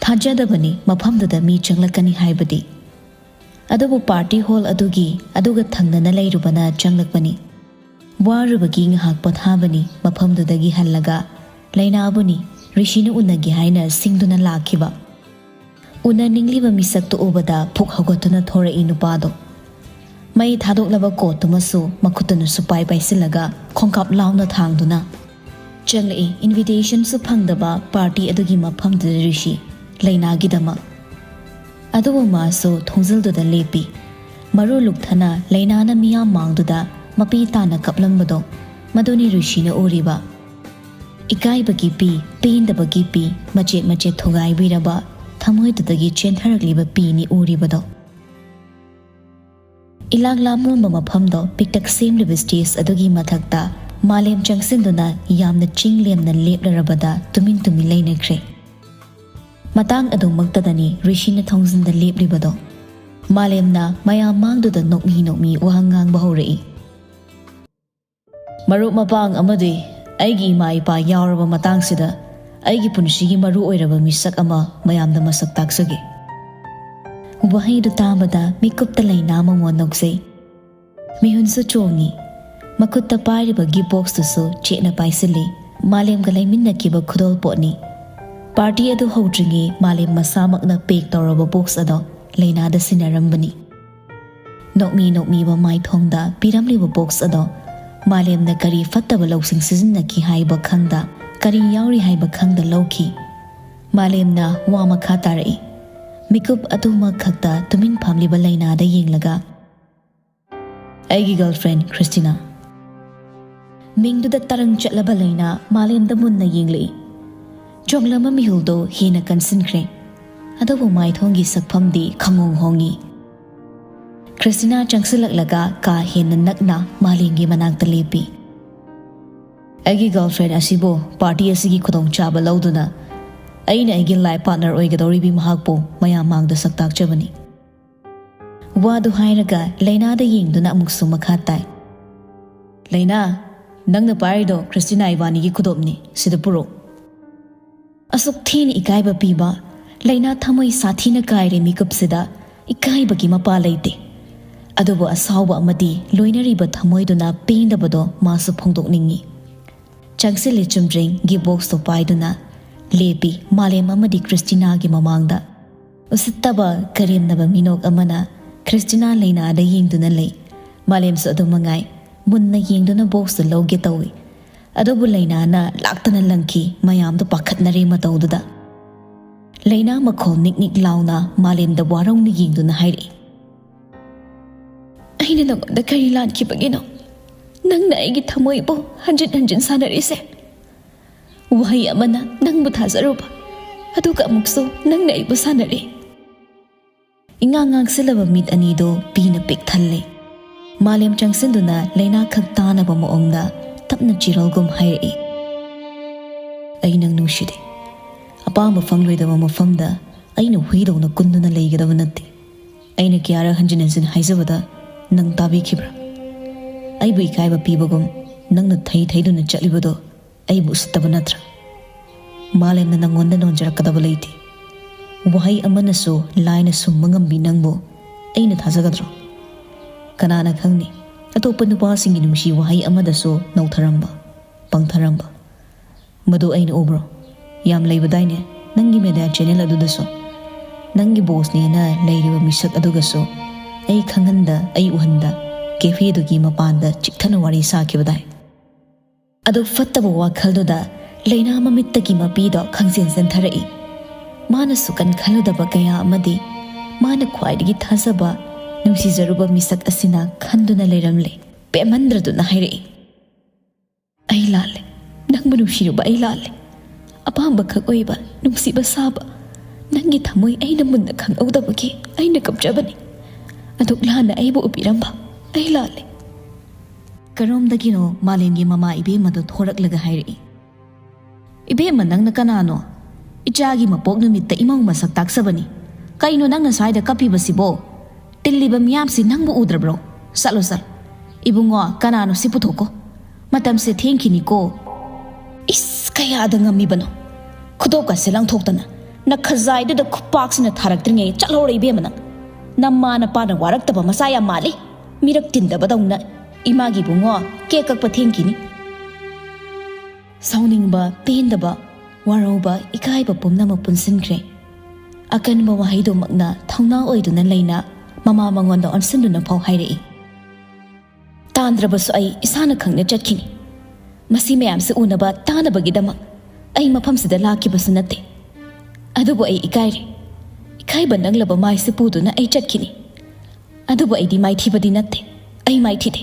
ꯊꯥꯖꯗꯕꯅꯤ ꯃꯐꯝꯗꯨꯗ ꯃꯤ ꯆꯪꯂꯛꯀꯅꯤ ꯍꯥꯏꯕꯗꯤ꯫ ꯑꯗꯨꯕꯨ ꯄꯥꯔꯇꯤ ꯍꯣꯜ ꯑꯗꯨꯒꯤ ꯑꯗꯨꯒ ꯊꯪꯅꯅ ꯂꯩꯔꯨꯕꯅ ꯆꯪꯂꯛꯄꯅꯤ꯫ ꯋꯥꯔꯨꯕꯒꯤ ꯉꯥꯏꯍꯥꯛ ꯄꯣꯊꯥꯕꯅꯤ ꯃꯐꯝꯗꯨꯗꯒꯤ ꯍꯜꯂꯒ ꯂꯩꯅꯥꯕꯨꯅꯤ ꯔꯤꯁꯤꯅ ꯎꯅꯒꯦ ꯍꯥꯏꯅ ꯁꯤꯡꯗꯨꯅ ꯂꯥꯛꯈꯤꯕ꯫ ꯎꯅꯅꯤꯡꯂꯤꯕ ꯃꯤꯁꯛꯇꯨ ꯎꯕꯗ ꯐꯨꯛ ꯍꯧꯒꯠꯇꯨꯅ ꯊꯣꯔꯛꯏ ꯅꯨꯄꯥꯗꯣ꯫ ꯃꯩ ꯊꯥꯗꯣꯛꯂꯕ ꯀꯣꯠꯇꯨꯃꯁꯨ ꯃꯈꯨꯠꯇꯨꯅ ꯁꯨꯄꯥꯏ ꯄꯥꯏꯁꯤꯜꯂꯒ ꯈꯣꯡꯀꯥꯞ ꯂꯥꯎꯅ ꯊꯥꯡꯗꯨꯅ ꯆꯪꯂꯛꯏ꯫ ꯏꯟꯚꯤꯇꯦꯁꯟꯁꯨ ꯐꯪꯗꯕ ꯄꯥꯔꯇꯤ ꯑꯗꯨꯒꯤ ꯃꯐꯝꯗꯨꯗ ꯔꯤꯁꯤ ꯂꯩꯅꯥꯒꯤꯗꯃꯛ꯫ ꯑꯗꯨꯕꯨ ꯃꯥꯁꯨ ꯊꯣꯡꯖꯤꯜꯗꯨꯗ ꯂꯦꯞꯄꯤ꯫ ꯃꯔꯨ ꯂꯨꯛꯊꯅ ꯂꯩꯅꯥꯅ ꯃꯤꯌꯥꯝ ꯃꯥꯡꯗꯨꯗ ꯃꯄꯤ ꯇꯥꯅ ꯀꯞꯂꯝꯕꯗꯣ ꯃꯗꯨꯅꯤ ꯔꯤꯁꯤꯅ ꯎꯔꯤꯕ꯫ ꯏꯀꯥꯏꯕꯒꯤ ꯄꯤ, ꯄꯦꯟꯗꯕꯒꯤ ꯄꯤ, ꯃꯆꯦꯠ ꯃꯆꯦꯠ ꯊꯨꯒꯥꯏꯕꯤꯔꯕ ꯊꯃꯣꯏꯗꯨꯗꯒꯤ ꯆꯦꯟꯊꯔꯛꯂꯤꯕ ꯄꯤꯅꯤ ꯎꯔꯤꯕꯗꯣ꯫ ꯏꯂꯥꯡ ꯂꯥꯃꯣꯟꯕ ꯃꯐꯝꯗꯣ ꯄꯤꯛꯇꯛ ꯁꯦꯝꯂꯤꯕ ꯁ꯭ꯇꯦꯖ ꯑꯗꯨꯒꯤ ꯃꯊꯛꯇ ꯃꯥꯂꯦꯝ ꯆꯪꯁꯤꯟꯗꯨꯅ ꯌꯥꯝꯅ ꯆꯤꯡ ꯂꯦꯝꯅ ꯂꯦꯞꯂꯔꯕꯗ ꯇꯨꯃꯤꯟ ꯇꯨꯃꯤꯟ ꯂꯩꯅꯈ꯭ꯔꯦ꯫ ꯃꯇꯥꯡ ꯑꯗꯨꯃꯛꯇꯗꯅꯤ ꯔꯤꯁꯤꯅ ꯊꯣꯡꯖꯤꯟꯗ ꯂꯦꯞꯂꯤꯕꯗꯣ꯫ ꯃꯥꯂꯦꯝꯅ ꯃꯌꯥꯝ ꯃꯥꯡꯗꯨꯗ ꯅꯣꯛꯃꯤ ꯅꯣꯛꯃꯤ ꯋꯥꯍꯪ ꯉꯥꯡꯕ ꯍꯧꯔꯛꯏ꯫ ꯃꯔꯨꯞ ꯃꯄꯥꯡ ꯑꯃꯗꯤ ꯑꯩꯒꯤ ꯏꯃꯥ ꯏꯄꯥ ꯌꯥꯎꯔꯕ ꯃꯇꯥꯡꯁꯤꯗ ꯑꯩꯒꯤ ꯄꯨꯟꯁꯤꯒꯤ ꯃꯔꯨ ꯑꯣꯏꯔꯕ ꯃꯤꯁꯛ ꯑꯃ ꯃꯌꯥꯝꯗ ꯃꯁꯛ ꯇꯥꯛꯆꯒꯦ꯫ ꯋꯥꯍꯩꯗꯨ ꯇꯥꯕꯗ ꯃꯤꯀꯨꯞꯇ ꯂꯩꯅꯥ ꯃꯉꯣꯟ ꯅꯣꯛꯆꯩ꯫ ꯃꯤꯍꯨꯟꯁꯨ ꯆꯣꯡꯉꯤ꯫ ꯃꯈꯨꯠꯇ ꯄꯥꯏꯔꯤꯕ ꯒꯤꯐ ꯕꯣꯛꯁꯇꯨꯁꯨ ꯆꯦꯠꯅ ꯄꯥꯏꯁꯤꯜꯂꯤ꯫ ꯃꯥꯂꯦꯝꯒ ꯂꯩꯃꯤꯟꯅꯈꯤꯕ ꯈꯨꯗꯣꯜꯄꯣꯠꯅꯤ꯫ ꯄꯥꯔꯇꯤ ꯑꯗꯨ ꯍꯧꯗ꯭ꯔꯤꯉꯩ ꯃꯥꯂꯦꯝ ꯃꯁꯥꯃꯛꯅ ꯄꯦꯛ ꯇꯧꯔꯕ ꯕꯣꯛꯁ ꯑꯗꯣ ꯂꯩꯅꯥꯗ ꯁꯤꯟꯅꯔꯝꯕꯅꯤ꯫ ꯅꯣꯛꯃꯤ ꯅꯣꯛꯃꯤꯕ ꯃꯥꯏꯊꯣꯡꯗ ꯄꯤꯔꯝꯂꯤꯕ ꯕꯣꯛꯁ ꯑꯗꯣ ꯃꯥꯂꯦꯝꯅ ꯀꯔꯤ ꯐꯠꯇꯕ ꯂꯧꯁꯤꯡ ꯁꯤꯖꯤꯟꯅꯈꯤ ꯍꯥꯏꯕ ꯈꯪꯗ, ꯀꯔꯤ ꯌꯥꯎꯔꯤ ꯍꯥꯏꯕ ꯈꯪꯗ ꯂꯧꯈꯤ꯫ ꯃꯥꯂꯦꯝꯅ ꯋꯥ ꯃꯈꯥ ꯇꯥꯔꯛꯏ꯫ ꯃꯤꯀꯨꯞ ꯑꯗꯨꯃꯛ ꯈꯛꯇ ꯇꯨꯃꯤꯟ ꯐꯝꯂꯤꯕ ꯂꯩꯅꯥꯗ ꯌꯦꯡꯂꯒ, "ꯑꯩꯒꯤ ꯒꯔꯜꯐ꯭ꯔꯦꯟ ꯈ꯭ꯔꯤꯁꯇꯤꯅꯥ꯫" ꯃꯤꯡꯗꯨꯗ ꯇꯔꯪ ꯆꯠꯂꯕ ꯂꯩꯅꯥ ꯃꯥꯂꯦꯝꯗ ꯃꯨꯟꯅ ꯌꯦꯡꯂꯛꯏ꯫ ꯆꯣꯡꯂꯝꯕ ꯃꯤꯍꯨꯜꯗꯣ ꯍꯦꯟꯅ ꯀꯟꯁꯤꯟꯈ꯭ꯔꯦ꯫ ꯑꯗꯨꯕꯨ ꯃꯥꯏꯊꯣꯡꯒꯤ ꯁꯛꯐꯝꯗꯤ ꯈꯪꯍꯣꯡ ꯍꯣꯡꯉꯤ꯫ ꯈ꯭ꯔꯤꯁꯇꯤꯅꯥ ꯆꯪꯁꯤꯜꯂꯛꯂꯒ ꯀꯥ ꯍꯦꯟꯅ ꯅꯛꯅ ꯃꯥꯂꯦꯝꯒꯤ ꯃꯅꯥꯛꯇ ꯂꯦꯞꯄꯤ꯫ "ꯑꯩꯒꯤ ꯒꯔꯜꯐ꯭ꯔꯦꯟ ꯑꯁꯤꯕꯨ ꯄꯥꯔꯇꯤ ꯑꯁꯤꯒꯤ ꯈꯨꯗꯣꯡꯆꯥꯕ ꯂꯧꯗꯨꯅ ꯑꯩꯅ ꯑꯩꯒꯤ ꯂꯥꯏꯐ ꯄꯥꯔꯠꯅꯔ ꯑꯣꯏꯒꯗꯧꯔꯤꯕꯤ ꯃꯍꯥꯛꯄꯨ ꯃꯌꯥꯝ ꯃꯥꯡꯗ ꯁꯛꯇꯥꯛꯆꯕꯅꯤ꯫" ꯋꯥꯗꯨ ꯍꯥꯏꯔꯒ ꯂꯩꯅꯥꯗ ꯌꯦꯡꯗꯨꯅ ꯑꯃꯨꯛꯁꯨ ꯃꯈꯥ ꯇꯥꯏ꯫ "ꯂꯩꯅꯥ, ꯅꯪꯅ ꯄꯥꯏꯔꯤꯗꯣ ꯈ꯭ꯔꯤꯁꯇꯤꯅꯥ ꯏꯕꯥꯅꯤꯒꯤ ꯈꯨꯗꯣꯞꯅꯤ, ꯁꯤꯗ ꯄꯨꯔꯛꯎ꯫" ꯑꯁꯨꯛ ꯊꯤꯅ ꯏꯀꯥꯏꯕ ꯄꯤꯕ, ꯂꯩꯅꯥ ꯊꯃꯣꯏ ꯁꯥꯊꯤꯅ ꯀꯥꯏꯔꯦ ꯃꯤꯀꯨꯞꯁꯤꯗ꯫ ꯏꯀꯥꯏꯕꯒꯤ ꯃꯄꯥ ꯂꯩꯇꯦ꯫ ꯑꯗꯨꯕꯨ ꯑꯁꯥꯎꯕ ꯑꯃꯗꯤ ꯂꯣꯏꯅꯔꯤꯕ ꯊꯃꯣꯏꯗꯨꯅ ꯄꯦꯟꯗꯕꯗꯣ ꯃꯥꯁꯨ ꯐꯣꯡꯗꯣꯛꯅꯤꯡꯏ꯫ ꯆꯪꯁꯤꯜꯂꯤ ꯆꯨꯝꯗ꯭ꯔꯤꯡ ꯒꯤꯐ ꯕꯣꯛꯁꯇꯨ ꯄꯥꯏꯗꯨꯅ꯫ ꯂꯦꯞꯄꯤ ꯃꯥꯂꯦꯝ ꯑꯃꯗꯤ ꯈ꯭ꯔꯤꯁꯇꯤꯅꯥꯒꯤ ꯃꯃꯥꯡꯗ꯫ ꯎꯁꯤꯠꯇꯕ ꯀꯔꯦꯝꯅꯕ ꯃꯤꯅꯣꯛ ꯑꯃꯅ ꯈ꯭ꯔꯤꯁꯇꯤꯅꯥ ꯂꯩꯅꯥꯗ ꯌꯦꯡꯗꯨꯅ ꯂꯩ꯫ ꯃꯥꯂꯦꯝꯁꯨ ꯑꯗꯨ ꯃꯉꯥꯏ, ꯃꯨꯟꯅ ꯌꯦꯡꯗꯨꯅ ꯕꯣꯛꯁꯇꯨ ꯂꯧꯒꯦ ꯇꯧꯏ꯫ ꯑꯗꯨꯕꯨ ꯂꯩꯅꯥꯅ ꯂꯥꯛꯇꯅ ꯂꯪꯈꯤ꯫ ꯃꯌꯥꯝꯗꯨ ꯄꯥꯈꯠꯅꯔꯦ ꯃꯇꯧꯗꯨꯗ꯫ ꯂꯩꯅꯥ ꯃꯈꯣꯜ ꯅꯤꯛ ꯅꯤꯛ ꯂꯥꯎꯅ ꯃꯥꯂꯦꯝꯗ ꯋꯥꯔꯧꯅ ꯌꯦꯡꯗꯨꯅ ꯍꯥꯏꯔꯛꯏ, "ꯑꯩꯅ ꯅꯉꯣꯟꯗ ꯀꯔꯤ ꯂꯥꯟꯈꯤꯕꯒꯤꯅꯣ? ꯅꯪꯅ ꯑꯩꯒꯤ ꯊꯃꯣꯏꯕꯨ ꯍꯟꯖꯤꯟ ꯍꯟꯖꯤꯟ ꯁꯥꯟꯅꯔꯤꯁꯦ꯫ ꯋꯥꯍꯩ ꯑꯃꯅ ꯅꯪꯕꯨ ꯊꯥꯖꯔꯨꯕ, ꯑꯗꯨꯒ ꯑꯃꯨꯛꯁꯨ ꯅꯪꯅ ꯑꯩꯕꯨ ꯁꯥꯟꯅꯔꯦ꯫" ꯏꯉꯥꯡ ꯉꯥꯡꯁꯤꯜꯂꯕ ꯃꯤꯠ ꯑꯅꯤꯗꯨ ꯄꯤꯅ ꯄꯤꯛ ꯊꯜꯂꯦ꯫ ꯃꯥꯂꯦꯝ ꯆꯪꯁꯤꯟꯗꯨꯅ ꯂꯩꯅꯥ ꯈꯛ ꯇꯥꯅꯕ ꯃꯑꯣꯡꯗ ꯇꯞꯅ ꯆꯤꯔꯣꯜꯒꯨꯝ ꯍꯥꯏꯔꯛꯏ, "ꯑꯩ ꯅꯪ ꯅꯨꯡꯁꯤꯗꯦ꯫ ꯑꯄꯥꯝꯕ ꯐꯪꯂꯣꯏꯗꯕ ꯃꯐꯝꯗ ꯑꯩꯅ ꯍꯨꯏꯗꯧꯅ ꯀꯨꯟꯗꯨꯅ ꯂꯩꯒꯗꯕ ꯅꯠꯇꯦ꯫ ꯑꯩꯅ ꯀꯌꯥꯔꯛ ꯍꯟꯖꯤꯟ ꯍꯟꯖꯤꯟ ꯍꯥꯏꯖꯕꯗ ꯅꯪ ꯇꯥꯕꯤꯈꯤꯕ꯭ꯔꯥ? ꯑꯩꯕꯨ ꯏꯀꯥꯏꯕ ꯄꯤꯕꯒꯨꯝ ꯅꯪꯅ ꯊꯩ ꯊꯩꯗꯨꯅ ꯆꯠꯂꯤꯕꯗꯣ ꯑꯩꯕꯨ ꯎꯁꯤꯠꯇꯕ ꯅꯠꯇ꯭ꯔꯥ? ꯃꯥꯂꯦꯝꯅ ꯅꯪꯉꯣꯟꯗ ꯅꯣꯟꯖꯔꯛꯀꯗꯕ ꯂꯩꯇꯦ꯫ ꯋꯥꯍꯩ ꯑꯃꯅꯁꯨ ꯂꯥꯏꯅ ꯁꯨꯝꯕ ꯉꯝꯕꯤ ꯅꯪꯕꯨ ꯑꯩꯅ ꯊꯥꯖꯒꯗ꯭ꯔꯣ? ꯀꯅꯥꯅ ꯈꯪꯅꯤ, ꯑꯇꯣꯞꯄ ꯅꯨꯄꯥꯁꯤꯡꯒꯤ ꯅꯨꯡꯁꯤ ꯋꯥꯍꯩ ꯑꯃꯗꯁꯨ ꯅꯧꯊꯔꯝꯕ, ꯄꯪꯊꯔꯝꯕ꯫ ꯃꯗꯨ ꯑꯩꯅ ꯎꯕ꯭ꯔꯣ? ꯌꯥꯝ ꯂꯩꯕꯗꯥꯏꯅꯦ ꯅꯪꯒꯤ ꯃꯦꯗꯤꯌꯥ ꯆꯦꯅꯦꯜ ꯑꯗꯨꯗꯁꯨ꯫ ꯅꯪꯒꯤ ꯕꯣꯁꯅꯦꯅ ꯂꯩꯔꯤꯕ ꯃꯤꯁꯛ ꯑꯗꯨꯒꯁꯨ ꯑꯩ ꯈꯪꯍꯟꯗ, ꯑꯩ ꯎꯍꯟꯗ, ꯀꯦꯐꯦꯗꯨꯒꯤ ꯃꯄꯥꯟꯗ ꯆꯤꯛꯊꯅ ꯋꯥꯔꯤ ꯁꯥꯈꯤꯕꯗꯥꯏ?" ꯑꯗꯨ ꯐꯠꯇꯕ ꯋꯥꯈꯜꯗꯨꯗ ꯂꯩꯅꯥ ꯃꯃꯤꯠꯇꯒꯤ ꯃꯄꯤꯗꯣ ꯈꯪꯖꯦꯟ ꯆꯦꯟꯊꯔꯛꯏ꯫ ꯃꯥꯅꯁꯨ ꯀꯟꯈꯜꯂꯨꯗꯕ ꯀꯌꯥ ꯑꯃꯗꯤ ꯃꯥꯅ ꯈ꯭ꯋꯥꯏꯗꯒꯤ ꯊꯥꯖꯕ, ꯅꯨꯡꯁꯤꯖꯔꯨꯕ ꯃꯤꯁꯛ ꯑꯁꯤꯅ ꯈꯟꯗꯨꯅ ꯂꯩꯔꯝꯂꯦ꯫ ꯄꯦꯃꯟꯗ꯭ꯔꯗꯨꯅ ꯍꯥꯏꯔꯛꯏ, "ꯑꯩ ꯂꯥꯜꯂꯦ꯫ ꯅꯪꯕꯨ ꯅꯨꯡꯁꯤꯔꯨꯕ ꯑꯩ ꯂꯥꯜꯂꯦ꯫ ꯑꯄꯥꯝꯕ ꯈꯛ ꯑꯣꯏꯕ, ꯅꯨꯡꯁꯤꯕ ꯁꯥꯕ, ꯅꯪꯒꯤ ꯊꯃꯣꯏ ꯑꯩꯅ ꯃꯨꯟꯅ ꯈꯪꯍꯧꯗꯕꯒꯤ ꯑꯩꯅ ꯀꯞꯆꯕꯅꯤ꯫ ꯑꯗꯨꯛ ꯂꯥꯟꯅ ꯑꯩꯕꯨ ꯎꯕꯤꯔꯝꯕ ꯑꯩ ꯂꯥꯜꯂꯦ꯫" ꯀꯔꯣꯝꯗꯒꯤꯅꯣ ꯃꯥꯂꯦꯝꯒꯤ ꯃꯃꯥ ꯏꯕꯦꯝꯃꯗꯣ ꯊꯣꯔꯛꯂꯒ ꯍꯥꯏꯔꯛꯏ, "ꯏꯕꯦꯝꯃ, ꯅꯪꯅ ꯀꯅꯥꯅꯣ? ꯏꯆꯥꯒꯤ ꯃꯄꯣꯛ ꯅꯨꯃꯤꯠꯇ ꯏꯃꯧ ꯃꯁꯛ ꯇꯥꯛꯆꯕꯅꯤ꯫ ꯀꯩꯅꯣ ꯅꯪꯅ ꯁ꯭ꯋꯥꯏꯗ ꯀꯞꯄꯤꯕꯁꯤꯕꯣ? ꯇꯤꯜꯂꯤꯕ ꯃꯤꯌꯥꯝꯁꯤ ꯅꯪꯕꯨ ꯎꯗ꯭ꯔꯕ꯭ꯔꯣ? ꯆꯠꯂꯣ, ꯆꯠꯂꯣ꯫ ꯏꯕꯨꯡꯉꯣ, ꯀꯅꯥꯅꯣ ꯁꯤ ꯄꯨꯊꯣꯛꯀꯣ꯫ ꯃꯇꯝꯁꯦ ꯊꯦꯡꯈꯤꯅꯤꯀꯣ꯫" ꯏꯁ, ꯀꯌꯥꯗ ꯉꯝꯃꯤꯕꯅꯣ? ꯈꯨꯗꯣꯞꯀꯁꯦ ꯂꯪꯊꯣꯛꯇꯅ ꯅꯈꯖꯥꯏꯗꯨꯗ ꯈꯨꯄꯥꯛꯁꯤꯅ ꯊꯥꯔꯛꯇ꯭ꯔꯤꯉꯩ ꯆꯠꯍꯧꯔꯣ ꯏꯕꯦꯝꯃ ꯅꯪ꯫ ꯅꯃꯥ ꯅꯄꯥꯅ ꯋꯥꯔꯛꯇꯕ ꯃꯆꯥ ꯌꯥꯝ ꯃꯥꯜꯂꯤ꯫ ꯃꯤꯔꯛ ꯇꯤꯟꯗꯕꯗꯧꯅ ꯏꯃꯥꯒꯤ ꯏꯕꯨꯡꯉꯣ ꯀꯦꯛ ꯀꯛꯄ ꯊꯦꯡꯈꯤꯅꯤ꯫ ꯁꯥꯎꯅꯤꯡꯕ, ꯄꯦꯟꯗꯕ, ꯋꯥꯔꯧꯕ, ꯏꯀꯥꯏꯕ ꯄꯨꯝꯅꯃꯛ ꯄꯨꯟꯁꯤꯟꯈ꯭ꯔꯦ꯫ ꯑꯀꯟꯕ ꯋꯥꯍꯩꯗꯨꯃꯛꯅ ꯊꯧꯅꯥ ꯑꯣꯏꯗꯨꯅ ꯂꯩꯅꯥ ꯃꯃꯥ ꯃꯉꯣꯟꯗ ꯑꯣꯟꯁꯤꯟꯗꯨꯅ ꯐꯥꯎ ꯍꯥꯏꯔꯛꯏ꯫ ꯇꯥꯟꯗ꯭ꯔꯕꯁꯨ ꯑꯩ ꯏꯁꯥꯅ ꯈꯪꯅ ꯆꯠꯈꯤꯅꯤ꯫ ꯃꯁꯤ ꯃꯌꯥꯝꯁꯤ ꯎꯅꯕ ꯇꯥꯅꯕꯒꯤꯗꯃꯛ ꯑꯩ ꯃꯐꯝꯁꯤꯗ ꯂꯥꯛꯈꯤꯕꯁꯨ ꯅꯠꯇꯦ꯫ ꯑꯗꯨꯕꯨ ꯑꯩ ꯏꯀꯥꯏꯔꯦ꯫ ꯏꯀꯥꯏꯕ ꯅꯪꯂꯕ ꯃꯥꯏꯁꯤ ꯄꯨꯗꯨꯅ ꯑꯩ ꯆꯠꯈꯤꯅꯤ꯫ ꯑꯗꯨꯕꯨ ꯑꯩꯗꯤ ꯃꯥꯏꯊꯤꯕꯗꯤ ꯅꯠꯇꯦ꯫ ꯑꯩ ꯃꯥꯏꯊꯤꯗꯦ꯫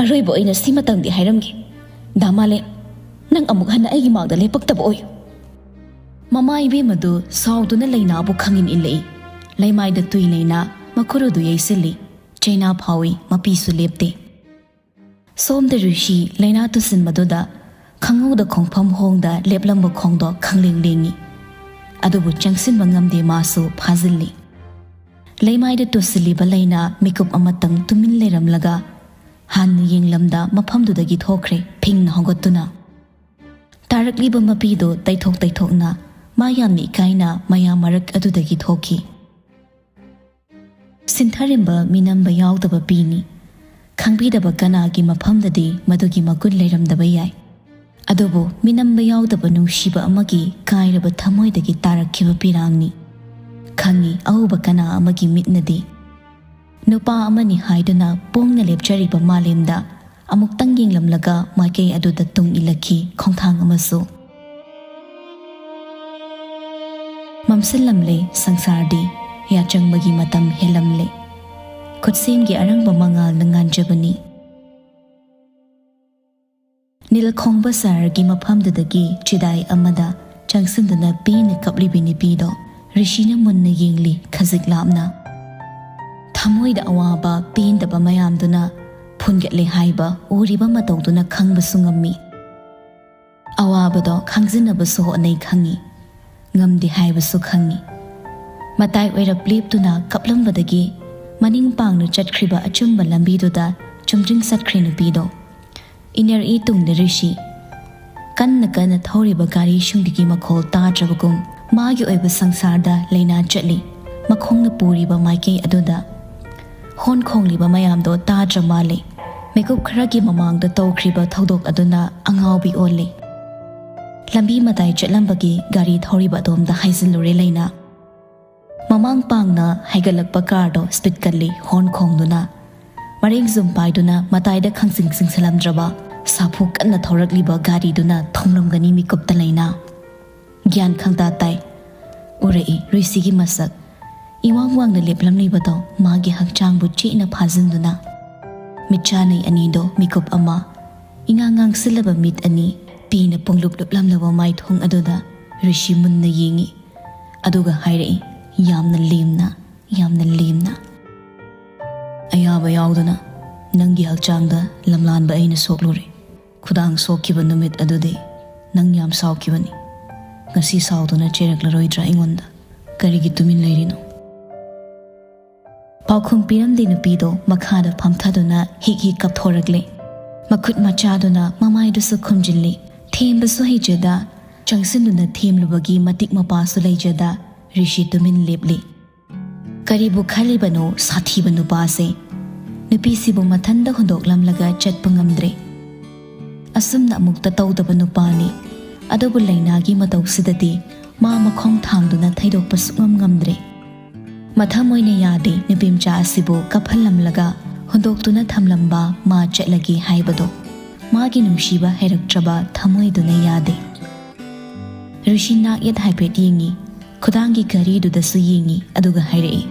ꯑꯔꯣꯏꯕ ꯑꯣꯏꯅ ꯁꯤꯃꯇꯪꯗꯤ ꯍꯥꯏꯔꯝꯒꯦ꯫ ꯗꯥ ꯃꯥꯂꯦꯝ, ꯅꯪ ꯑꯃꯨꯛ ꯍꯟꯅ ꯑꯩꯒꯤ ꯃꯥꯡꯗ ꯂꯦꯞꯄꯛꯇꯕ ꯑꯣꯏꯌꯨ꯫ ꯃꯃꯥ ꯏꯕꯦꯝꯃꯗꯨ ꯁꯥꯎꯗꯨꯅ ꯂꯩꯅꯥꯕꯨ ꯈꯪꯏꯟ ꯏꯜꯂꯛꯏ꯫ ꯂꯩꯃꯥꯏꯗ ꯇꯨꯏ ꯂꯩꯅꯥ ꯃꯈꯨꯔꯨꯗꯨ ꯌꯩꯁꯤꯜꯂꯤ꯫ ꯆꯩꯅꯥ ꯐꯥꯎꯏ, ꯃꯄꯤꯁꯨ ꯂꯦꯞꯇꯦ꯫ ꯁꯣꯝꯗ ꯔꯤꯁꯤ ꯂꯩꯅꯥ ꯇꯨꯁꯤꯟꯕꯗꯨꯗ ꯈꯪꯍꯧꯗ ꯈꯣꯡꯐꯝ ꯍꯣꯡꯗ ꯂꯦꯞꯂꯝꯕ ꯈꯣꯡꯗꯣ ꯈꯪꯂꯦꯡ ꯂꯦꯡꯏ꯫ ꯑꯗꯨꯕꯨ ꯆꯪꯁꯤꯟꯕ ꯉꯝꯗꯦ, ꯃꯥꯁꯨ ꯐꯥꯖꯤꯜꯂꯤ꯫ ꯂꯩꯃꯥꯏꯗ ꯇꯨꯁꯤꯜꯂꯤꯕ ꯂꯩꯅꯥ ꯃꯤꯀꯨꯞ ꯑꯃꯇꯪ ꯇꯨꯃꯤꯟ ꯂꯩꯔꯝꯂꯒ ꯍꯥꯟꯅ ꯌꯦꯡꯂꯝꯗ ꯃꯐꯝꯗꯨꯗꯒꯤ ꯊꯣꯛꯈ꯭ꯔꯦ, ꯐꯤꯡꯅ ꯍꯧꯒꯠꯇꯨꯅ꯫ ꯇꯥꯔꯛꯂꯤꯕ ꯃꯄꯤꯗꯨ ꯇꯩꯊꯣꯛ ꯇꯩꯊꯣꯛꯅ ꯃꯥ ꯌꯥꯝꯅ ꯏꯀꯥꯏꯅ ꯃꯌꯥꯝ ꯃꯔꯛ ꯑꯗꯨꯗꯒꯤ ꯊꯣꯛꯈꯤ꯫ ꯁꯤꯟꯊꯔꯤꯕ ꯃꯤꯅꯝꯕ ꯌꯥꯎꯗꯕ ꯄꯤꯅꯤ꯫ ꯈꯪꯕꯤꯗꯕ ꯀꯅꯥꯒꯤ ꯃꯐꯝꯗꯗꯤ ꯃꯗꯨꯒꯤ ꯃꯒꯨꯟ ꯂꯩꯔꯝꯗꯕ ꯌꯥꯏ꯫ ꯑꯗꯨꯕꯨ ꯃꯤꯅꯝꯕ ꯌꯥꯎꯗꯕ ꯅꯨꯡꯁꯤꯕ ꯑꯃꯒꯤ ꯀꯥꯏꯔꯕ ꯊꯃꯣꯏꯗꯒꯤ ꯇꯥꯔꯛꯈꯤꯕ ꯄꯤꯔꯥꯡꯅꯤ꯫ ꯈꯪꯉꯤ, ꯑꯎꯕ ꯀꯅꯥ ꯑꯃꯒꯤ ꯃꯤꯠꯅꯗꯤ꯫ ꯅꯨꯄꯥ ꯑꯃꯅꯤ ꯍꯥꯏꯗꯨꯅ ꯄꯣꯡꯅ ꯂꯦꯞꯆꯔꯤꯕ ꯃꯥꯂꯦꯝꯗ ꯑꯃꯨꯛꯇꯪ ꯌꯦꯡꯂꯝꯂꯒ ꯃꯥꯏꯀꯩ ꯑꯗꯨꯗ ꯇꯨꯡ ꯏꯜꯂꯛꯈꯤ ꯈꯣꯡꯊꯥꯡ ꯑꯃꯁꯨ꯫ ꯃꯝꯁꯤꯜꯂꯝꯂꯦ ꯁꯪꯁꯥꯔꯗꯤ, ꯌꯥꯆꯪꯕꯒꯤ ꯃꯇꯝ ꯍꯦꯜꯂꯝꯂꯦ꯫ ꯈꯨꯠꯁꯦꯝꯒꯤ ꯑꯔꯪꯕ ꯃꯉꯥꯜꯅ ꯉꯥꯟꯖꯕꯅꯤ꯫ ꯅꯤꯜꯈꯣꯡꯕ ꯁꯍꯔꯒꯤ ꯃꯐꯝꯗꯨꯗꯒꯤ ꯆꯤꯗꯥꯏ ꯑꯃꯗ ꯆꯪꯁꯤꯟꯗꯨꯅ ꯄꯦꯟꯅ ꯀꯞꯂꯤꯕꯤ ꯅꯨꯄꯤꯗꯣ ꯔꯤꯁꯤꯅ ꯃꯨꯟꯅ ꯌꯦꯡꯂꯤ, ꯈꯖꯤꯛ ꯂꯥꯞꯅ꯫ ꯊꯃꯣꯏꯗ ꯑꯋꯥꯕ, ꯄꯦꯟꯗꯕ ꯃꯌꯥꯝꯗꯨꯅ ꯐꯨꯟꯒꯠꯂꯦ ꯍꯥꯏꯕ ꯎꯔꯤꯕ ꯃꯇꯧꯗꯨꯅ ꯈꯪꯕꯁꯨ ꯉꯝꯃꯤ꯫ ꯑꯋꯥꯕꯗꯣ ꯈꯥꯡꯖꯤꯟꯅꯕꯁꯨ ꯍꯣꯠꯅꯩ ꯈꯪꯉꯤ, ꯉꯝꯗꯦ ꯍꯥꯏꯕꯁꯨ ꯈꯪꯉꯤ꯫ ꯃꯇꯥꯏ ꯑꯣꯏꯔꯞ ꯂꯦꯞꯇꯨꯅ ꯀꯞꯂꯝꯕꯗꯒꯤ ꯃꯅꯤꯡ ꯄꯥꯡꯅ ꯆꯠꯈ꯭ꯔꯤꯕ ꯑꯆꯨꯝꯕ ꯂꯝꯕꯤꯗꯨꯗ ꯆꯨꯝꯗ꯭ꯔꯤꯡ ꯆꯠꯈ꯭ꯔꯦ ꯅꯨꯄꯤꯗꯣ꯫ ꯏꯅꯔꯛꯏ ꯇꯨꯡꯗ ꯔꯤꯁꯤ꯫ ꯀꯟꯅ ꯀꯟꯅ ꯊꯧꯔꯤꯕ ꯒꯥꯔꯤꯁꯤꯡꯗꯨꯒꯤ ꯃꯈꯣꯜ ꯇꯥꯗ꯭ꯔꯕꯒꯨꯝ ꯃꯥꯒꯤ ꯑꯣꯏꯕ ꯁꯪꯁꯥꯔꯗ ꯂꯩꯅꯥ ꯆꯠꯂꯤ꯫ ꯃꯈꯣꯡꯅ ꯄꯨꯔꯤꯕ ꯃꯥꯏꯀꯩ ꯑꯗꯨꯗ ꯍꯣꯟ ꯈꯣꯡꯂꯤꯕ ꯃꯌꯥꯝꯗꯣ ꯇꯥꯗ꯭ꯔ ꯃꯥꯜꯂꯦ꯫ ꯃꯤꯀꯨꯞ ꯈꯔꯒꯤ ꯃꯃꯥꯡꯗ ꯇꯧꯈ꯭ꯔꯤꯕ ꯊꯧꯗꯣꯛ ꯑꯗꯨꯅ ꯑꯉꯥꯎꯕꯤ ꯑꯣꯜꯂꯦ꯫ ꯂꯝꯕꯤ ꯃꯇꯥꯏ ꯆꯠꯂꯝꯕꯒꯤ ꯒꯥꯔꯤ ꯊꯧꯔꯤꯕ ꯑꯗꯣꯝꯗ ꯍꯥꯏꯖꯤꯜꯂꯨꯔꯦ ꯂꯩꯅꯥ꯫ ꯃꯃꯥꯡ ꯄꯥꯡꯅ ꯍꯥꯏꯒꯠꯂꯛꯄ ꯀꯥꯔꯗꯣ ꯁ꯭ꯄꯤꯗ ꯀꯜꯂꯤ, ꯍꯣꯔꯟ ꯈꯣꯡꯗꯨꯅ꯫ ꯃꯔꯦꯡ ꯖꯨꯝ ꯄꯥꯏꯗꯨꯅ ꯃꯇꯥꯏꯗ ꯈꯪꯆꯤꯡ ꯆꯤꯡꯁꯤꯜꯂꯝꯗ꯭ꯔꯕ ꯁꯥꯐꯨ ꯀꯟꯅ ꯊꯧꯔꯛꯂꯤꯕ ꯒꯥꯔꯤꯗꯨꯅ ꯊꯣꯡꯂꯝꯒꯅꯤ ꯃꯤꯀꯨꯞꯇ ꯂꯩꯅꯥ꯫ ꯒ꯭ꯌꯥꯟ ꯈꯪꯇꯥ ꯇꯥꯏ꯫ ꯎꯔꯛꯏ ꯔꯨꯏꯁꯤꯒꯤ ꯃꯁꯛ꯫ ꯏꯋꯥꯡ ꯋꯥꯡꯅ ꯂꯦꯞꯂꯝꯂꯤꯕꯗꯣ ꯃꯥꯒꯤ ꯍꯛꯆꯥꯡꯕꯨ ꯆꯦꯠꯅ ꯐꯥꯖꯤꯟꯗꯨꯅ꯫ ꯃꯤꯠꯆꯥꯅꯩ ꯑꯅꯤꯗꯣ ꯃꯤꯀꯨꯞ ꯑꯃ꯫ ꯏꯉꯥꯡ ꯉꯥꯡꯁꯤꯜꯂꯕ ꯃꯤꯠ ꯑꯅꯤ, ꯄꯤꯅ ꯄꯨꯡꯂꯨꯞ ꯂꯨꯞꯂꯝꯂꯕ ꯃꯥꯏꯊꯣꯡ ꯑꯗꯨꯗ ꯔꯤꯁꯤ ꯃꯨꯟꯅ ꯌꯦꯡꯏ꯫ ꯑꯗꯨꯒ ꯍꯥꯏꯔꯛꯏ, ꯌꯥꯝꯅ ꯂꯦꯝꯅ, ꯌꯥꯝꯅ ꯂꯦꯝꯅ꯫ "ꯑꯌꯥꯕ ꯌꯥꯎꯗꯅ ꯅꯪꯒꯤ ꯍꯛꯆꯥꯡꯗ ꯂꯝꯂꯥꯟꯕ ꯑꯩꯅ ꯁꯣꯛꯂꯨꯔꯦ꯫ ꯈꯨꯗꯥꯡ ꯁꯣꯛꯈꯤꯕ ꯅꯨꯃꯤꯠ ꯑꯗꯨꯗꯤ ꯅꯪ ꯌꯥꯝ ꯁꯥꯎꯈꯤꯕꯅꯤ꯫ ꯉꯁꯤ ꯁꯥꯎꯗꯨꯅ ꯆꯦꯔꯛꯂꯔꯣꯏꯗ꯭ꯔꯥ ꯑꯩꯉꯣꯟꯗ? ꯀꯔꯤꯒꯤ ꯇꯨꯃꯤꯟ ꯂꯩꯔꯤꯅꯣ?" ꯄꯥꯎꯈꯨꯝ ꯄꯤꯔꯝꯗꯦ ꯅꯨꯄꯤꯗꯣ ꯃꯈꯥꯗ ꯐꯝꯊꯗꯨꯅ ꯍꯤꯛ ꯍꯤꯛ ꯀꯞꯊꯣꯔꯛꯂꯦ꯫ ꯃꯈꯨꯠ ꯃꯆꯥꯗꯨꯅ ꯃꯃꯥꯏꯗꯨꯁꯨ ꯈꯨꯝꯖꯤꯜꯂꯤ꯫ ꯊꯦꯝꯕꯁꯨ ꯍꯩꯖꯗ, ꯆꯪꯁꯤꯟꯗꯨꯅ ꯊꯦꯝꯂꯨꯕꯒꯤ ꯃꯇꯤꯛ ꯃꯄꯥꯁꯨ ꯂꯩꯖꯗ, ꯔꯤꯁꯤ ꯇꯨꯃꯤꯟ ꯂꯦꯞꯂꯤ꯫ ꯀꯔꯤꯕꯨ ꯈꯜꯂꯤꯕꯅꯣ ꯁꯥꯊꯤꯕ ꯅꯨꯄꯥꯁꯦ? ꯅꯨꯄꯤꯁꯤꯕꯨ ꯃꯊꯟꯗ ꯍꯨꯟꯗꯣꯛꯂꯝꯂꯒ ꯆꯠꯄ ꯉꯝꯗ꯭ꯔꯦ꯫ ꯑꯁꯨꯝꯅ ꯑꯃꯨꯛꯇ ꯇꯧꯗꯕ ꯅꯨꯄꯥꯅꯤ꯫ ꯑꯗꯨꯕꯨ ꯂꯩꯅꯥꯒꯤ ꯃꯇꯧꯁꯤꯗꯗꯤ ꯃꯥ ꯃꯈꯣꯡ ꯊꯥꯡꯗꯨꯅ ꯊꯩꯗꯣꯛꯄ ꯁꯨꯛꯉꯝ ꯉꯝꯗ꯭ꯔꯦ꯫ ꯃꯊꯃꯣꯏꯅ ꯌꯥꯗꯦ ꯅꯨꯄꯤꯃꯆꯥ ꯑꯁꯤꯕꯨ ꯀꯞꯍꯜꯂꯝꯂꯒ ꯍꯨꯟꯗꯣꯛꯇꯨꯅ ꯊꯝꯂꯝꯕ ꯃꯥ ꯆꯠꯂꯒꯦ ꯍꯥꯏꯕꯗꯣ꯫ ꯃꯥꯒꯤ ꯅꯨꯡꯁꯤꯕ ꯍꯩꯔꯛꯇ꯭ꯔꯕ ꯊꯃꯣꯏꯗꯨꯅ ꯌꯥꯗꯦ꯫ ꯔꯤꯁꯤ ꯅꯥꯛ ꯌꯦꯠ ꯍꯥꯏꯐꯦꯠ ꯌꯦꯡꯉꯤ, ꯈꯨꯗꯥꯡꯒꯤ ꯘꯔꯤꯗꯨꯗꯁꯨ ꯌꯦꯡꯉꯤ, ꯑꯗꯨꯒ ꯍꯥꯏꯔꯛꯏ,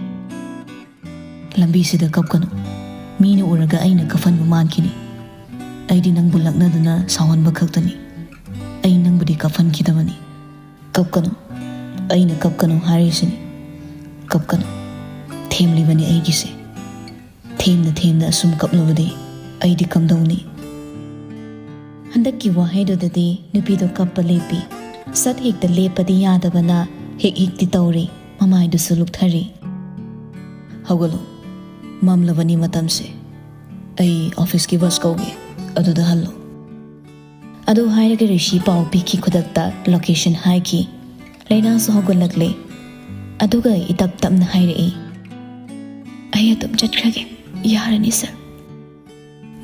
"ꯂꯝꯕꯤꯁꯤꯗ ꯀꯞꯀꯅꯨ꯫ ꯃꯤꯅ ꯎꯔꯒ ꯑꯩꯅ ꯀꯞꯍꯟꯕ ꯃꯥꯟꯈꯤꯅꯤ꯫ ꯑꯩꯗꯤ ꯅꯪꯕꯨ ꯂꯛꯅꯗꯨꯅ ꯁꯥꯎꯍꯟꯕ ꯈꯛꯇꯅꯤ꯫ ꯑꯩ ꯅꯪꯕꯨꯗꯤ ꯀꯞꯍꯟꯈꯤꯗꯕꯅꯤ꯫ ꯀꯞꯀꯅꯨ꯫ ꯑꯩꯅ ꯀꯞꯀꯅꯨ ꯍꯥꯏꯔꯤꯁꯤꯅꯤ꯫ ꯀꯞꯀꯅꯨ꯫ ꯊꯦꯝꯂꯤꯕꯅꯤ ꯑꯩꯒꯤꯁꯦ꯫ ꯊꯦꯝꯅ ꯊꯦꯝꯅ ꯑꯁꯨꯝ ꯀꯞꯂꯕꯗꯤ ꯑꯩꯗꯤ ꯀꯝꯗꯧꯅꯤ?" ꯍꯟꯗꯛꯀꯤ ꯋꯥꯍꯩꯗꯨꯗꯗꯤ ꯅꯨꯄꯤꯗꯣ ꯀꯞꯄ ꯂꯦꯞꯄꯤ꯫ ꯁꯠ ꯍꯦꯛꯇ ꯂꯦꯞꯄꯗꯤ ꯌꯥꯗꯕꯅ ꯍꯤꯛ ꯍꯤꯛꯇꯤ ꯇꯧꯔꯤ, ꯃꯃꯥꯏꯗꯨꯁꯨ ꯂꯨꯛꯊꯔꯤ꯫ "ꯍꯧꯒꯠꯂꯣ, ꯃꯝꯂꯕꯅꯤ ꯃꯇꯝꯁꯦ꯫ ꯑꯩ ꯑꯣꯐꯤꯁꯀꯤ ꯕꯁ ꯀꯧꯒꯦ, ꯑꯗꯨꯗ ꯍꯜꯂꯣ꯫" ꯑꯗꯨ ꯍꯥꯏꯔꯒ ꯔꯤꯁꯤ ꯄꯥꯎ ꯄꯤꯈꯤ, ꯈꯨꯗꯛꯇ ꯂꯣꯀꯦꯁꯟ ꯍꯥꯏꯈꯤ꯫ ꯂꯩꯅꯥꯁꯨ ꯍꯧꯒꯠꯂꯛꯂꯦ꯫ ꯑꯗꯨꯒ ꯏꯇꯞ ꯇꯞꯅ ꯍꯥꯏꯔꯛꯏ, "ꯑꯩ ꯑꯗꯨꯝ ꯆꯠꯈ꯭ꯔꯒꯦ, ꯌꯥꯔꯅꯤ ꯁꯥꯔ?"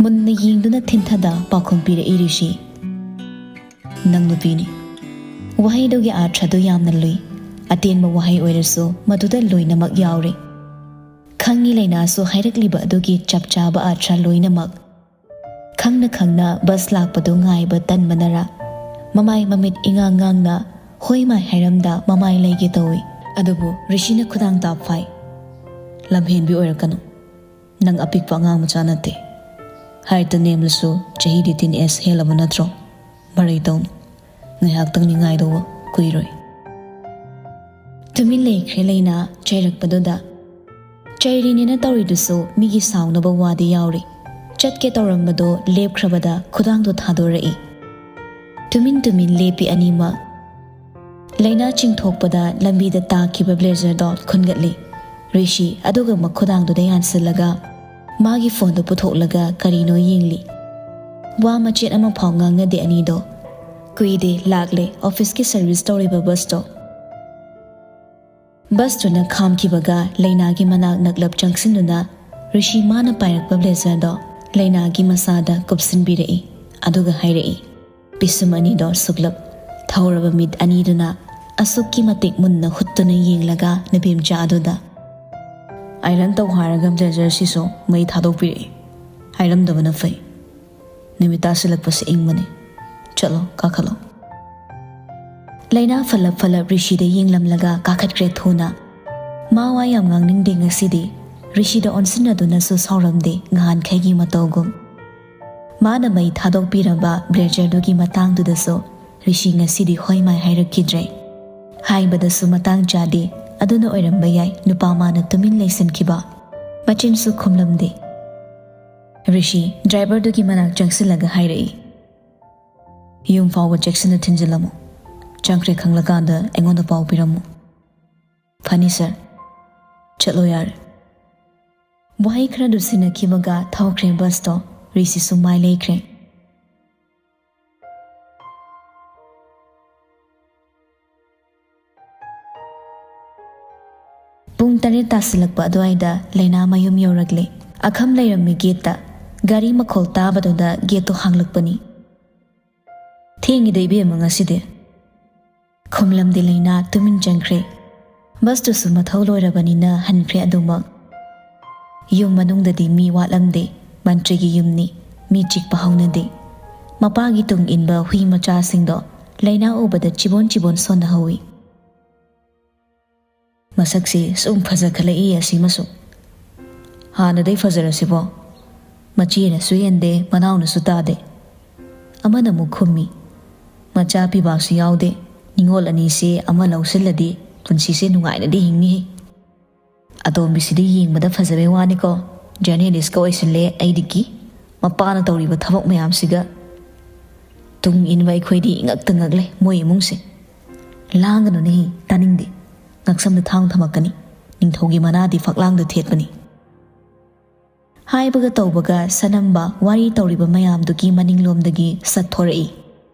ꯃꯨꯟꯅ ꯌꯦꯡꯗꯨꯅ ꯊꯤꯟꯊꯗ ꯄꯥꯎꯈꯨꯝ ꯄꯤꯔꯛꯏ ꯔꯤꯁꯤ, "ꯅꯪ ꯅꯨꯄꯤꯅꯤ, ꯋꯥꯍꯩꯗꯨꯒꯤ ꯑꯥꯔꯊꯗꯨ ꯌꯥꯝꯅ ꯂꯨꯏ꯫ ꯑꯇꯦꯟꯕ ꯋꯥꯍꯩ ꯑꯣꯏꯔꯁꯨ ꯃꯗꯨꯗ ꯂꯣꯏꯅꯃꯛ ꯌꯥꯎꯔꯤ꯫ ꯈꯪꯉꯤ ꯂꯩꯅꯥꯁꯨ ꯍꯥꯏꯔꯛꯂꯤꯕ ꯑꯗꯨꯒꯤ ꯆꯞ ꯆꯥꯕ ꯑꯥꯔꯊ ꯂꯣꯏꯅꯃꯛ꯫ ꯈꯪꯅ ꯈꯪꯅ ꯕꯁ ꯂꯥꯛꯄꯗꯨ ꯉꯥꯏꯕ ꯇꯟꯕꯅꯔ ꯃꯃꯥꯏ ꯃꯃꯤꯠ ꯏꯉꯥꯡ ꯉꯥꯡꯅ ꯍꯣꯏ ꯃꯥꯏ ꯍꯥꯏꯔꯝꯗ ꯃꯃꯥꯏ ꯂꯩꯒꯦ ꯇꯧꯏ꯫ ꯑꯗꯨꯕꯨ ꯔꯤꯁꯤꯅ ꯈꯨꯗꯥꯡ ꯇꯥꯞ ꯐꯥꯏ꯫ "ꯂꯝꯍꯦꯟꯕꯤ ꯑꯣꯏꯔꯛꯀꯅꯨ꯫ ꯅꯪ ꯑꯄꯤꯛꯄ ꯑꯉꯥꯡ ꯃꯆꯥ ꯅꯠꯇꯦ꯫ ꯍꯥꯏꯠꯇ ꯅꯦꯝꯂꯁꯨ ꯆꯍꯤꯗꯤ ꯇꯤꯟ ꯑꯦꯖ ꯍꯦꯜꯂꯕ ꯅꯠꯇ꯭ꯔꯣ? ꯃꯔꯩ ꯇꯧꯅꯨ꯫ ꯉꯥꯏꯍꯥꯛꯇꯪꯗꯤ ꯉꯥꯏꯗꯧꯕ ꯀꯨꯏꯔꯣꯏ꯫" ꯇꯨꯃꯤꯟ ꯂꯩꯈ꯭ꯔꯦ ꯂꯩꯅꯥ ꯆꯩꯔꯛꯄꯗꯨꯗ꯫ ꯆꯩꯔꯤꯅꯦꯅ ꯇꯧꯔꯤꯗꯨꯁꯨ ꯃꯤꯒꯤ ꯁꯥꯎꯅꯕ ꯋꯥꯗꯤ ꯌꯥꯎꯔꯤ꯫ ꯆꯠꯀꯦ ꯇꯧꯔꯝꯕꯗꯣ ꯂꯦꯞꯈ꯭ꯔꯕꯗ ꯈꯨꯗꯥꯡꯗꯣ ꯊꯥꯗꯣꯔꯛꯏ꯫ ꯇꯨꯃꯤꯟ ꯇꯨꯃꯤꯟ ꯂꯦꯞꯄꯤ ꯑꯅꯤꯃꯛ꯫ ꯂꯩꯅꯥ ꯆꯤꯡꯊꯣꯛꯄꯗ ꯂꯝꯕꯤꯗ ꯇꯥꯈꯤꯕ ꯕ꯭ꯂꯦꯖꯔꯗꯣ ꯈꯨꯟꯒꯠꯂꯤ꯫ ꯔꯤꯁꯤ ꯑꯗꯨꯒ ꯃꯈꯨꯗꯥꯡꯗꯨꯗ ꯌꯥꯟꯁꯤꯜꯂꯒ ꯃꯥꯒꯤ ꯐꯣꯟꯗꯣ ꯄꯨꯊꯣꯛꯂꯒ ꯀꯔꯤꯅꯣ ꯌꯦꯡꯂꯤ꯫ ꯋꯥ ꯃꯆꯦꯠ ꯑꯃꯐꯥꯎ ꯉꯥꯡꯅꯗꯦ ꯑꯅꯤꯗꯣ꯫ ꯀꯨꯏꯗꯦ ꯂꯥꯛꯂꯦ ꯑꯣꯐꯤꯁꯀꯤ ꯁꯔꯚꯤꯁ ꯇꯧꯔꯤꯕ ꯕꯁꯇꯣ꯫ ꯕꯁꯇꯨꯅ ꯈꯥꯝꯈꯤꯕꯒ ꯂꯩꯅꯥꯒꯤ ꯃꯅꯥꯛ ꯅꯛꯂꯞ ꯆꯪꯁꯤꯟꯗꯨꯅ ꯔꯤꯁꯤ ꯃꯥꯅ ꯄꯥꯏꯔꯛꯄ ꯕ꯭ꯂꯦꯖꯔꯗꯣ ꯂꯩꯅꯥꯒꯤ ꯃꯁꯥꯗ ꯀꯨꯞꯁꯤꯟꯕꯤꯔꯛꯏ꯫ ꯑꯗꯨꯒ ꯍꯥꯏꯔꯛꯏ, ꯄꯤꯁꯨꯝ ꯑꯅꯤꯗꯣ ꯁꯨꯛꯂꯞ ꯊꯧꯔꯕ ꯃꯤꯠ ꯑꯅꯤꯗꯨꯅ ꯑꯁꯨꯛꯀꯤ ꯃꯇꯤꯛ ꯃꯨꯟꯅ ꯍꯨꯠꯇꯨꯅ ꯌꯦꯡꯂꯒ ꯅꯨꯄꯤꯃꯆꯥ ꯑꯗꯨꯗ꯫ "ꯑꯥꯏꯔꯟ ꯇꯧ ꯍꯥꯏꯔꯒ ꯕ꯭ꯂꯦꯖꯔꯁꯤꯁꯨ ꯃꯩ ꯊꯥꯗꯣꯛꯄꯤꯔꯛꯏ꯫ ꯍꯥꯏꯔꯝꯗꯕꯅ ꯐꯩ꯫ ꯅꯨꯃꯤꯠ ꯇꯥꯁꯤꯜꯂꯛꯄꯁꯦ ꯏꯪꯕꯅꯤ꯫ ꯆꯠꯂꯣ, ꯀꯥꯈꯠꯂꯣ꯫" ꯂꯩꯅꯥ ꯐꯠꯂꯞ ꯐꯠꯂꯞ ꯔꯤꯁꯤꯗ ꯌꯦꯡꯂꯝꯂꯒ ꯀꯥꯈꯠꯈ꯭ꯔꯦ ꯊꯨꯅ꯫ ꯃꯥ ꯋꯥ ꯌꯥꯝ ꯉꯥꯡꯅꯤꯡꯗꯦ ꯉꯁꯤꯗꯤ꯫ ꯔꯤꯁꯤꯗ ꯑꯣꯟꯁꯤꯟꯅꯗꯨꯅꯁꯨ ꯁꯥꯎꯔꯝꯗꯦ ꯉꯍꯥꯟꯈꯩꯒꯤ ꯃꯇꯧꯒꯨꯝ꯫ ꯃꯥꯅ ꯃꯩ ꯊꯥꯗꯣꯛꯄꯤꯔꯝꯕ ꯕ꯭ꯂꯦꯖꯔꯗꯨꯒꯤ ꯃꯇꯥꯡꯗꯨꯗꯁꯨ ꯔꯤꯁꯤ ꯉꯁꯤꯗꯤ ꯍꯣꯏ ꯃꯥꯏ ꯍꯥꯏꯔꯛꯈꯤꯗ꯭ꯔꯦ꯫ ꯍꯥꯏꯕꯗꯁꯨ ꯃꯇꯥꯡ ꯆꯥꯗꯦ, ꯑꯗꯨꯅ ꯑꯣꯏꯔꯝꯕ ꯌꯥꯏ ꯅꯨꯄꯥ ꯃꯥꯅ ꯇꯨꯃꯤꯟ ꯂꯩꯁꯤꯟꯈꯤꯕ꯫ ꯃꯆꯤꯟꯁꯨ ꯈꯨꯝꯂꯝꯗꯦ꯫ ꯔꯤꯁꯤ ꯗ꯭ꯔꯥꯏꯚꯔꯗꯨꯒꯤ ꯃꯅꯥꯛ ꯆꯪꯁꯤꯜꯂꯒ ꯍꯥꯏꯔꯛꯏ, "ꯌꯨꯝ ꯐꯥꯎꯕ ꯆꯦꯛꯁꯤꯟꯅ ꯊꯤꯟꯖꯤꯜꯂꯝꯃꯨ꯫ ꯆꯪꯈ꯭ꯔꯦ ꯈꯪꯂꯀꯥꯟꯗ ꯑꯩꯉꯣꯟꯗ ꯄꯥꯎ ꯄꯤꯔꯝꯃꯨ꯫" "ꯐꯅꯤ ꯁꯥꯔ꯫ ꯆꯠꯂꯣ ꯌꯥꯔꯦ꯫" ꯋꯥꯍꯩ ꯈꯔꯗꯨ ꯁꯤꯟꯅꯈꯤꯕꯒ ꯊꯧꯈ꯭ꯔꯦ ꯕꯁꯇꯣ꯫ ꯔꯤꯁꯤꯁꯨ ꯃꯥꯏ ꯂꯩꯈ꯭ꯔꯦ꯫ ꯄꯨꯡ ꯇꯔꯦꯠ ꯇꯥꯁꯤꯜꯂꯛꯄ ꯑꯗꯨꯋꯥꯏꯗ ꯂꯩꯅꯥ ꯃꯌꯨꯝ ꯌꯧꯔꯛꯂꯦ꯫ ꯑꯈꯝ ꯂꯩꯔꯝꯃꯤ ꯒꯦꯠꯇ꯫ ꯒꯥꯔꯤ ꯃꯈꯣꯜ ꯇꯥꯕꯗꯨꯗ ꯒꯦꯠꯇꯣ ꯍꯥꯡꯂꯛꯄꯅꯤ꯫ "ꯊꯦꯡꯉꯤꯗ ꯏꯕꯦꯝꯃ ꯉꯁꯤꯗꯤ꯫" ꯈꯨꯝꯂꯝꯗꯦ ꯂꯩꯅꯥ, ꯇꯨꯃꯤꯟ ꯆꯪꯈ꯭ꯔꯦ꯫ ꯕꯁꯇꯨꯁꯨ ꯃꯊꯧ ꯂꯣꯏꯔꯕꯅꯤꯅ ꯍꯟꯈ꯭ꯔꯦ ꯑꯗꯨꯃꯛ꯫ ꯌꯨꯝ ꯃꯅꯨꯡꯗꯗꯤ ꯃꯤ ꯋꯥꯠꯂꯝꯗꯦ꯫ ꯃꯟꯇ꯭ꯔꯤꯒꯤ ꯌꯨꯝꯅꯤ꯫ ꯃꯤ ꯆꯤꯛꯄ ꯍꯧꯅꯗꯦ꯫ ꯃꯄꯥꯒꯤ ꯇꯨꯡ ꯏꯟꯕ ꯍꯨꯏ ꯃꯆꯥꯁꯤꯡꯗꯣ ꯂꯩꯅꯥ ꯎꯕꯗ ꯆꯤꯕꯣꯟ ꯆꯤꯕꯣꯟ ꯁꯣꯟꯅꯍꯧꯏ꯫ "ꯃꯁꯛꯁꯤ ꯁꯨꯝ ꯐꯖꯈꯠꯂꯛꯏ ꯑꯁꯤꯃꯁꯨ꯫ ꯍꯥꯟꯅꯗꯩ ꯐꯖꯔꯁꯤꯕꯣ?" ꯃꯆꯦꯅꯁꯨ ꯍꯦꯟꯗꯦ, ꯃꯅꯥꯎꯅꯁꯨ ꯇꯥꯗꯦ꯫ ꯑꯃꯅ ꯑꯃꯨꯛ ꯈꯨꯝꯃꯤ, "ꯃꯆꯥ ꯄꯤꯕꯥꯁꯨ ꯌꯥꯎꯗꯦ꯫ ꯅꯤꯉꯣꯜ ꯑꯅꯤꯁꯦ ꯑꯃ ꯂꯧꯁꯤꯜꯂꯗꯤ ꯄꯨꯟꯁꯤꯁꯦ ꯅꯨꯡꯉꯥꯏꯅꯗꯤ ꯍꯤꯡꯅꯤꯍꯦ꯫ ꯑꯇꯣꯝꯕꯤꯁꯤꯗꯤ ꯌꯦꯡꯕꯗ ꯐꯖꯕꯩ ꯋꯥꯅꯤꯀꯣ, ꯖꯔꯅꯦꯂꯤꯁꯀ ꯑꯣꯏꯁꯤꯜꯂꯦ꯫ ꯑꯩꯗꯤ ꯀꯤ꯫ ꯃꯄꯥꯅ ꯇꯧꯔꯤꯕ ꯊꯕꯛ ꯃꯌꯥꯝꯁꯤꯒ꯫ ꯇꯨꯡ ꯏꯟꯕ ꯑꯩꯈꯣꯏꯗꯤ ꯏꯉꯛꯇ ꯉꯛꯂꯦ ꯃꯣꯏ ꯏꯃꯨꯡꯁꯦ꯫ ꯂꯥꯡꯒꯅꯨꯅꯦꯍꯦ, ꯇꯥꯅꯤꯡꯗꯦ꯫ ꯉꯛꯁꯝꯗ ꯊꯥꯡ ꯊꯝꯃꯛꯀꯅꯤ꯫ ꯅꯤꯡꯊꯧꯒꯤ ꯃꯅꯥꯗꯤ ꯐꯛꯂꯥꯡꯗ ꯊꯦꯠꯄꯅꯤ"꯫ ꯍꯥꯏꯕꯒ ꯇꯧꯕꯒ ꯁꯅꯝꯕ ꯋꯥꯔꯤ ꯇꯧꯔꯤꯕ ꯃꯌꯥꯝꯗꯨꯒꯤ ꯃꯅꯤꯡꯂꯣꯝꯗꯒꯤ ꯁꯠꯊꯣꯔꯛꯏ꯫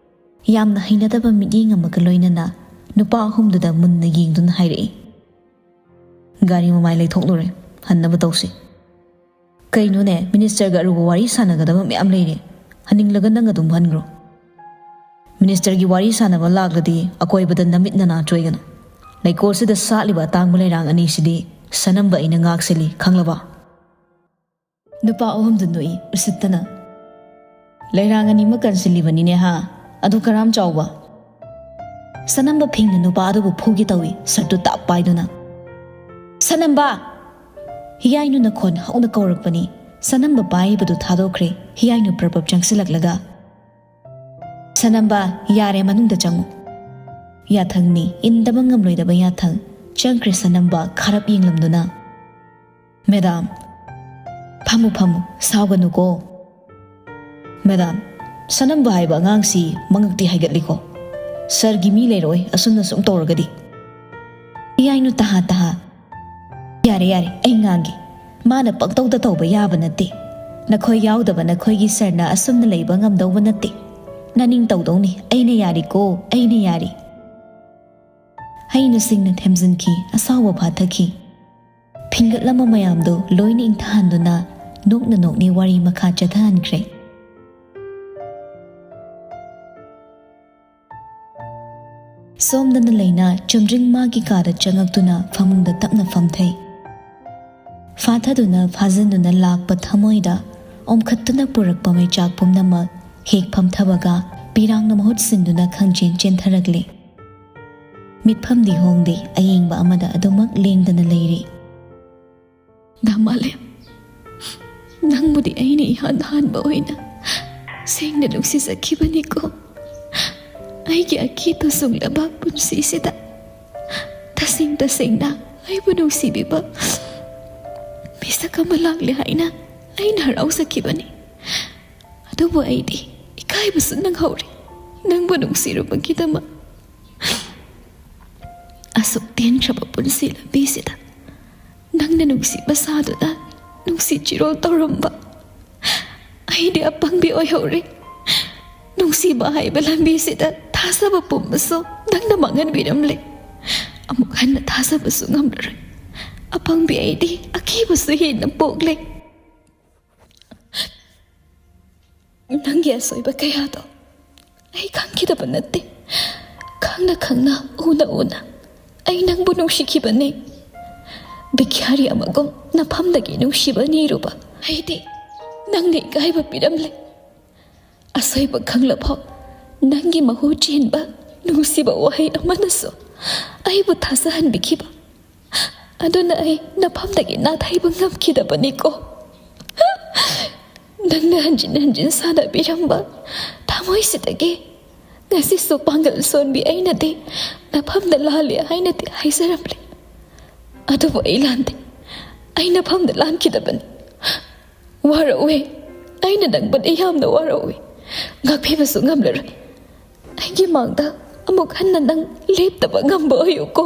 ꯌꯥꯝꯅ ꯍꯩꯅꯗꯕ ꯃꯤꯠꯌꯦꯡ ꯑꯃꯒ ꯂꯣꯏꯅꯅ ꯅꯨꯄꯥ ꯑꯍꯨꯝꯗꯨꯗ ꯃꯨꯟꯅ ꯌꯦꯡꯗꯨꯅ ꯍꯥꯏꯔꯛꯏ, "ꯒꯥꯔꯤ ꯃꯃꯥꯏ ꯂꯩꯊꯣꯛꯂꯨꯔꯦ, ꯍꯟꯅꯕ ꯇꯧꯁꯤ"꯫ "ꯀꯩꯅꯣꯅꯦ, ꯃꯤꯅꯤꯁꯇꯔꯒ ꯑꯔꯨꯕ ꯋꯥꯔꯤ ꯁꯥꯟꯅꯒꯗꯕ ꯃꯌꯥꯝ ꯂꯩꯔꯦ, ꯍꯟꯅꯤꯡꯂꯒ ꯅꯪ ꯑꯗꯨꯝ ꯍꯟꯈ꯭ꯔꯣ꯫ ꯃꯤꯅꯤꯁꯇꯔꯒꯤ ꯋꯥꯔꯤ ꯁꯥꯟꯅꯕ ꯂꯥꯛꯂꯗꯤ ꯑꯀꯣꯏꯕꯗ ꯅꯃꯤꯠ ꯅꯅꯥ ꯆꯣꯏꯒꯅꯨ꯫ ꯂꯩꯀꯣꯜꯁꯤꯗ ꯁꯥꯠꯂꯤꯕ ꯑꯇꯥꯡꯕ ꯂꯩꯔꯥꯡ ꯑꯅꯤꯁꯤꯗꯤ ꯁꯅꯝꯕ ꯑꯩꯅ ꯉꯥꯛꯁꯤꯜꯂꯤ, ꯈꯪꯂꯕ?" ꯅꯨꯄꯥ ꯑꯍꯨꯝꯗꯨ ꯅꯣꯛꯏ ꯎꯁꯤꯠꯇꯅ꯫ "ꯂꯩꯔꯥꯡ ꯑꯅꯤꯃꯛ ꯀꯟꯁꯤꯜꯂꯤꯕꯅꯤꯅꯦ ꯍꯥ? ꯑꯗꯨ ꯀꯔꯥꯝ ꯆꯥꯎꯕ?" ꯁꯅꯝꯕ ꯐꯤꯡꯅ ꯅꯨꯄꯥ ꯑꯗꯨꯕꯨ ꯐꯨꯒꯦ ꯇꯧꯏ, ꯁꯔꯠꯇꯨ ꯇꯥꯞ ꯄꯥꯏꯗꯨꯅ꯫ "ꯁꯅꯝꯕ!" ꯍꯤꯌꯥꯏꯅꯨꯅ ꯈꯣꯟ ꯍꯧꯅ ꯀꯧꯔꯛꯄꯅꯤ꯫ ꯁꯅꯝꯕ ꯄꯥꯏꯔꯤꯕꯗꯨ ꯊꯥꯗꯣꯛꯈ꯭ꯔꯦ꯫ ꯍꯤꯌꯥꯏꯅꯨ ꯄ꯭ꯔꯞ ꯄ꯭ꯔꯞ ꯆꯪꯁꯤꯜꯂꯛꯂꯒ, "ꯁꯅꯝꯕ, ꯌꯥꯔꯦ, ꯃꯅꯨꯡꯗ ꯆꯪꯉꯨ"꯫ ꯌꯥꯊꯪꯅꯤ, ꯏꯟꯗꯕ ꯉꯝꯂꯣꯏꯗꯕ ꯌꯥꯊꯪ꯫ ꯆꯪꯈ꯭ꯔꯦ ꯁꯅꯝꯕ, ꯈꯥꯔꯞ ꯌꯦꯡꯂꯝꯗꯨꯅ꯫ "ꯃꯦꯗꯥꯝ"꯫ "ꯐꯝꯃꯨ, ꯐꯝꯃꯨ, ꯁꯥꯎꯒꯅꯨꯀꯣ"꯫ "ꯃꯦꯗꯥꯝ, ꯁꯅꯝꯕ ꯍꯥꯏꯕ ꯑꯉꯥꯡꯁꯤ ꯃꯉꯛꯇꯤ ꯍꯥꯏꯒꯠꯂꯤꯀꯣ꯫ ꯁꯔꯒꯤ ꯃꯤ ꯂꯩꯔꯛꯑꯣꯏ ꯑꯁꯨꯝꯅ ꯁꯨꯝ ꯇꯧꯔꯒꯗꯤ"꯫ ꯍꯤꯌꯥꯏꯅꯨ ꯇꯍꯥ ꯇꯍꯥ꯫ "ꯌꯥꯔꯦ, ꯌꯥꯔꯦ, ꯑꯩ ꯉꯥꯡꯒꯦ꯫ ꯃꯥꯅ ꯄꯪꯇꯧꯗ ꯇꯧꯕ ꯌꯥꯕ ꯅꯠꯇꯦ꯫ ꯅꯈꯣꯏ ꯌꯥꯎꯗꯕ ꯅꯈꯣꯏꯒꯤ ꯁꯔꯅ ꯑꯁꯨꯝꯅ ꯂꯩꯕ ꯉꯝꯗꯧꯕ ꯅꯠꯇꯦ꯫ ꯅꯅꯤꯡ ꯇꯧꯗꯧꯅꯤ꯫ ꯑꯩꯅ ꯌꯥꯔꯤꯀꯣ, ꯑꯩꯅ ꯌꯥꯔꯤ"꯫ ꯍꯩꯅ ꯁꯤꯡꯅ ꯊꯦꯝꯖꯤꯟꯈꯤ, ꯑꯁꯥꯎꯕ ꯐꯥꯊꯈꯤ꯫ ꯐꯤꯡꯒꯠꯂꯝꯕ ꯃꯌꯥꯝꯗꯨ ꯂꯣꯏꯅ ꯏꯪꯊꯍꯟꯗꯨꯅ ꯅꯣꯛꯅ ꯅꯣꯛꯅ ꯋꯥꯔꯤ ꯃꯈꯥ ꯆꯠꯊꯍꯟꯈ꯭ꯔꯦ꯫ ꯁꯣꯝꯗꯅ ꯂꯩꯅꯥ ꯆꯨꯝꯗ꯭ꯔꯤꯡ ꯃꯥꯒꯤ ꯀꯥꯗ ꯆꯪꯉꯛꯇꯨꯅ ꯐꯃꯨꯡꯗ ꯇꯞꯅ ꯐꯝꯊꯩ꯫ ꯐꯥꯊꯗꯨꯅ ꯐꯥꯖꯤꯟꯗꯨꯅ ꯂꯥꯛꯄ ꯊꯃꯣꯏꯗ ꯑꯣꯝꯈꯠꯇꯨꯅ ꯄꯨꯔꯛꯄ ꯃꯩꯆꯥꯛ ꯄꯨꯝꯅꯃꯛ ꯍꯦꯛ ꯐꯝꯊꯕꯒ ꯄꯤꯔꯥꯡꯅ ꯃꯍꯨꯠ ꯁꯤꯟꯗꯨꯅ ꯈꯪꯆꯦꯟ ꯆꯦꯟꯊꯔꯛꯂꯦ꯫ ꯃꯤꯠꯐꯝꯗꯤ ꯍꯣꯡꯗꯦ, ꯑꯌꯦꯡꯕ ꯑꯃꯗ ꯑꯗꯨꯃꯛ ꯂꯦꯡꯗꯅ ꯂꯩꯔꯤ꯫ ꯗꯥ ꯃꯥꯂꯦꯝ, ꯅꯪꯕꯨꯗꯤ ꯑꯩꯅ ꯏꯍꯥꯟ ꯍꯥꯟꯕ ꯑꯣꯏꯅ ꯁꯦꯡꯅ ꯅꯨꯡꯁꯤꯖꯈꯤꯕꯅꯤꯀꯣ꯫ ꯑꯩꯒꯤ ꯑꯀꯤ ꯇꯨꯁꯨꯡꯂꯕ ꯄꯨꯟꯁꯤꯁꯤꯗ ꯇꯁꯦꯡ ꯇꯁꯦꯡꯅ ꯑꯩꯕꯨ ꯅꯨꯡꯁꯤꯕꯤꯕ ꯃꯤꯁꯛ ꯑꯃ ꯂꯥꯛꯂꯦ ꯍꯥꯏꯅ ꯑꯩꯅ ꯍꯔꯥꯎꯖꯈꯤꯕꯅꯤ꯫ ꯑꯗꯨꯕꯨ ꯑꯩꯗꯤ ꯏꯀꯥꯏꯕꯁꯨ ꯅꯪꯍꯧꯔꯦ, ꯅꯪꯕꯨ ꯅꯨꯡꯁꯤꯔꯨꯕꯒꯤꯗꯃꯛ꯫ ꯑꯁꯨꯛ ꯇꯦꯟꯈ꯭ꯔꯕ ꯄꯨꯟꯁꯤ ꯂꯝꯕꯤꯁꯤꯗ ꯅꯪꯅ ꯅꯨꯡꯁꯤꯕ ꯁꯥꯗꯨꯅ ꯅꯨꯡꯁꯤ ꯆꯤꯔꯣꯜ ꯇꯧꯔꯝꯕ ꯑꯩꯗꯤ ꯑꯄꯪꯕꯤ ꯑꯣꯏꯍꯧꯔꯦ꯫ ꯅꯨꯡꯁꯤꯕ ꯍꯥꯏꯕ ꯂꯝꯕꯤꯁꯤꯗ ꯊꯥꯖꯕ ꯄꯨꯝꯕꯁꯨ ꯅꯪꯅ ꯃꯥꯡꯍꯟꯕꯤꯔꯝꯂꯦ꯫ ꯑꯃꯨꯛ ꯍꯟꯅ ꯊꯥꯖꯕꯁꯨ ꯉꯝꯂꯔꯣꯏ꯫ ꯑꯄꯪꯕꯤ ꯑꯩꯗꯤ ꯑꯀꯤꯕꯁꯨ ꯍꯦꯟꯅ ꯄꯣꯛꯂꯦ꯫ ꯅꯪꯒꯤ ꯑꯁꯣꯏꯕ ꯀꯌꯥꯗꯣ ꯑꯩ ꯈꯪꯈꯤꯗꯕ ꯅꯠꯇꯦ꯫ ꯈꯪꯅ ꯈꯪꯅ, ꯎꯅ ꯎꯅ ꯑꯩ ꯅꯪꯕꯨ ꯅꯨꯡꯁꯤꯈꯤꯕꯅꯤ꯫ ꯚꯤꯈ꯭ꯌꯥꯔꯤ ꯑꯃꯒꯨꯝ ꯅꯐꯝꯗꯒꯤ ꯅꯨꯡꯁꯤꯕ ꯅꯤꯔꯨꯕ ꯑꯩꯗꯤ ꯅꯪꯅ ꯏꯀꯥꯏꯕ ꯄꯤꯔꯝꯂꯦ꯫ ꯑꯁꯣꯏꯕ ꯈꯪꯂꯐꯥꯎ ꯅꯪꯒꯤ ꯃꯍꯨ ꯆꯦꯟꯕ ꯅꯨꯡꯁꯤꯕ ꯋꯥꯍꯩ ꯑꯃꯅꯁꯨ ꯑꯩꯕꯨ ꯊꯥꯖꯍꯟꯕꯤꯈꯤꯕ ꯑꯗꯨꯅ ꯑꯩ ꯅꯐꯝꯗꯒꯤ ꯅꯥꯊꯩꯕ ꯉꯝꯈꯤꯗꯕꯅꯤꯀꯣ꯫ ꯅꯪꯅ ꯍꯟꯖꯤꯟ ꯍꯟꯖꯤꯟ ꯁꯥꯟꯅꯕꯤꯔꯝꯕ ꯊꯃꯣꯏꯁꯤꯗꯒꯤ ꯉꯁꯤꯁꯨ ꯄꯥꯡꯒꯜ ꯁꯣꯟꯕꯤ ꯑꯩꯅꯗꯤ ꯅꯐꯝꯗ ꯂꯥꯜꯂꯤ ꯍꯥꯏꯅꯗꯤ ꯍꯥꯏꯖꯔꯝꯂꯦ꯫ ꯑꯗꯨꯕꯨ ꯑꯩ ꯂꯥꯟꯗꯦ꯫ ꯑꯩ ꯅꯐꯝꯗ ꯂꯥꯟꯈꯤꯗꯕꯅꯤ꯫ ꯋꯥꯔꯧꯋꯦ꯫ ꯑꯩꯅ ꯅꯪꯕꯨꯗꯤ ꯌꯥꯝꯅ ꯋꯥꯔꯧꯋꯦ꯫ ꯉꯥꯛꯄꯤꯕꯁꯨ ꯉꯝꯂꯔꯣꯏ꯫ ꯑꯩꯒꯤ ꯃꯥꯡꯗ ꯑꯃꯨꯛ ꯍꯟꯅ ꯅꯪ ꯂꯦꯞꯇꯕ ꯉꯝꯕ ꯑꯣꯏꯌꯨꯀꯣ꯫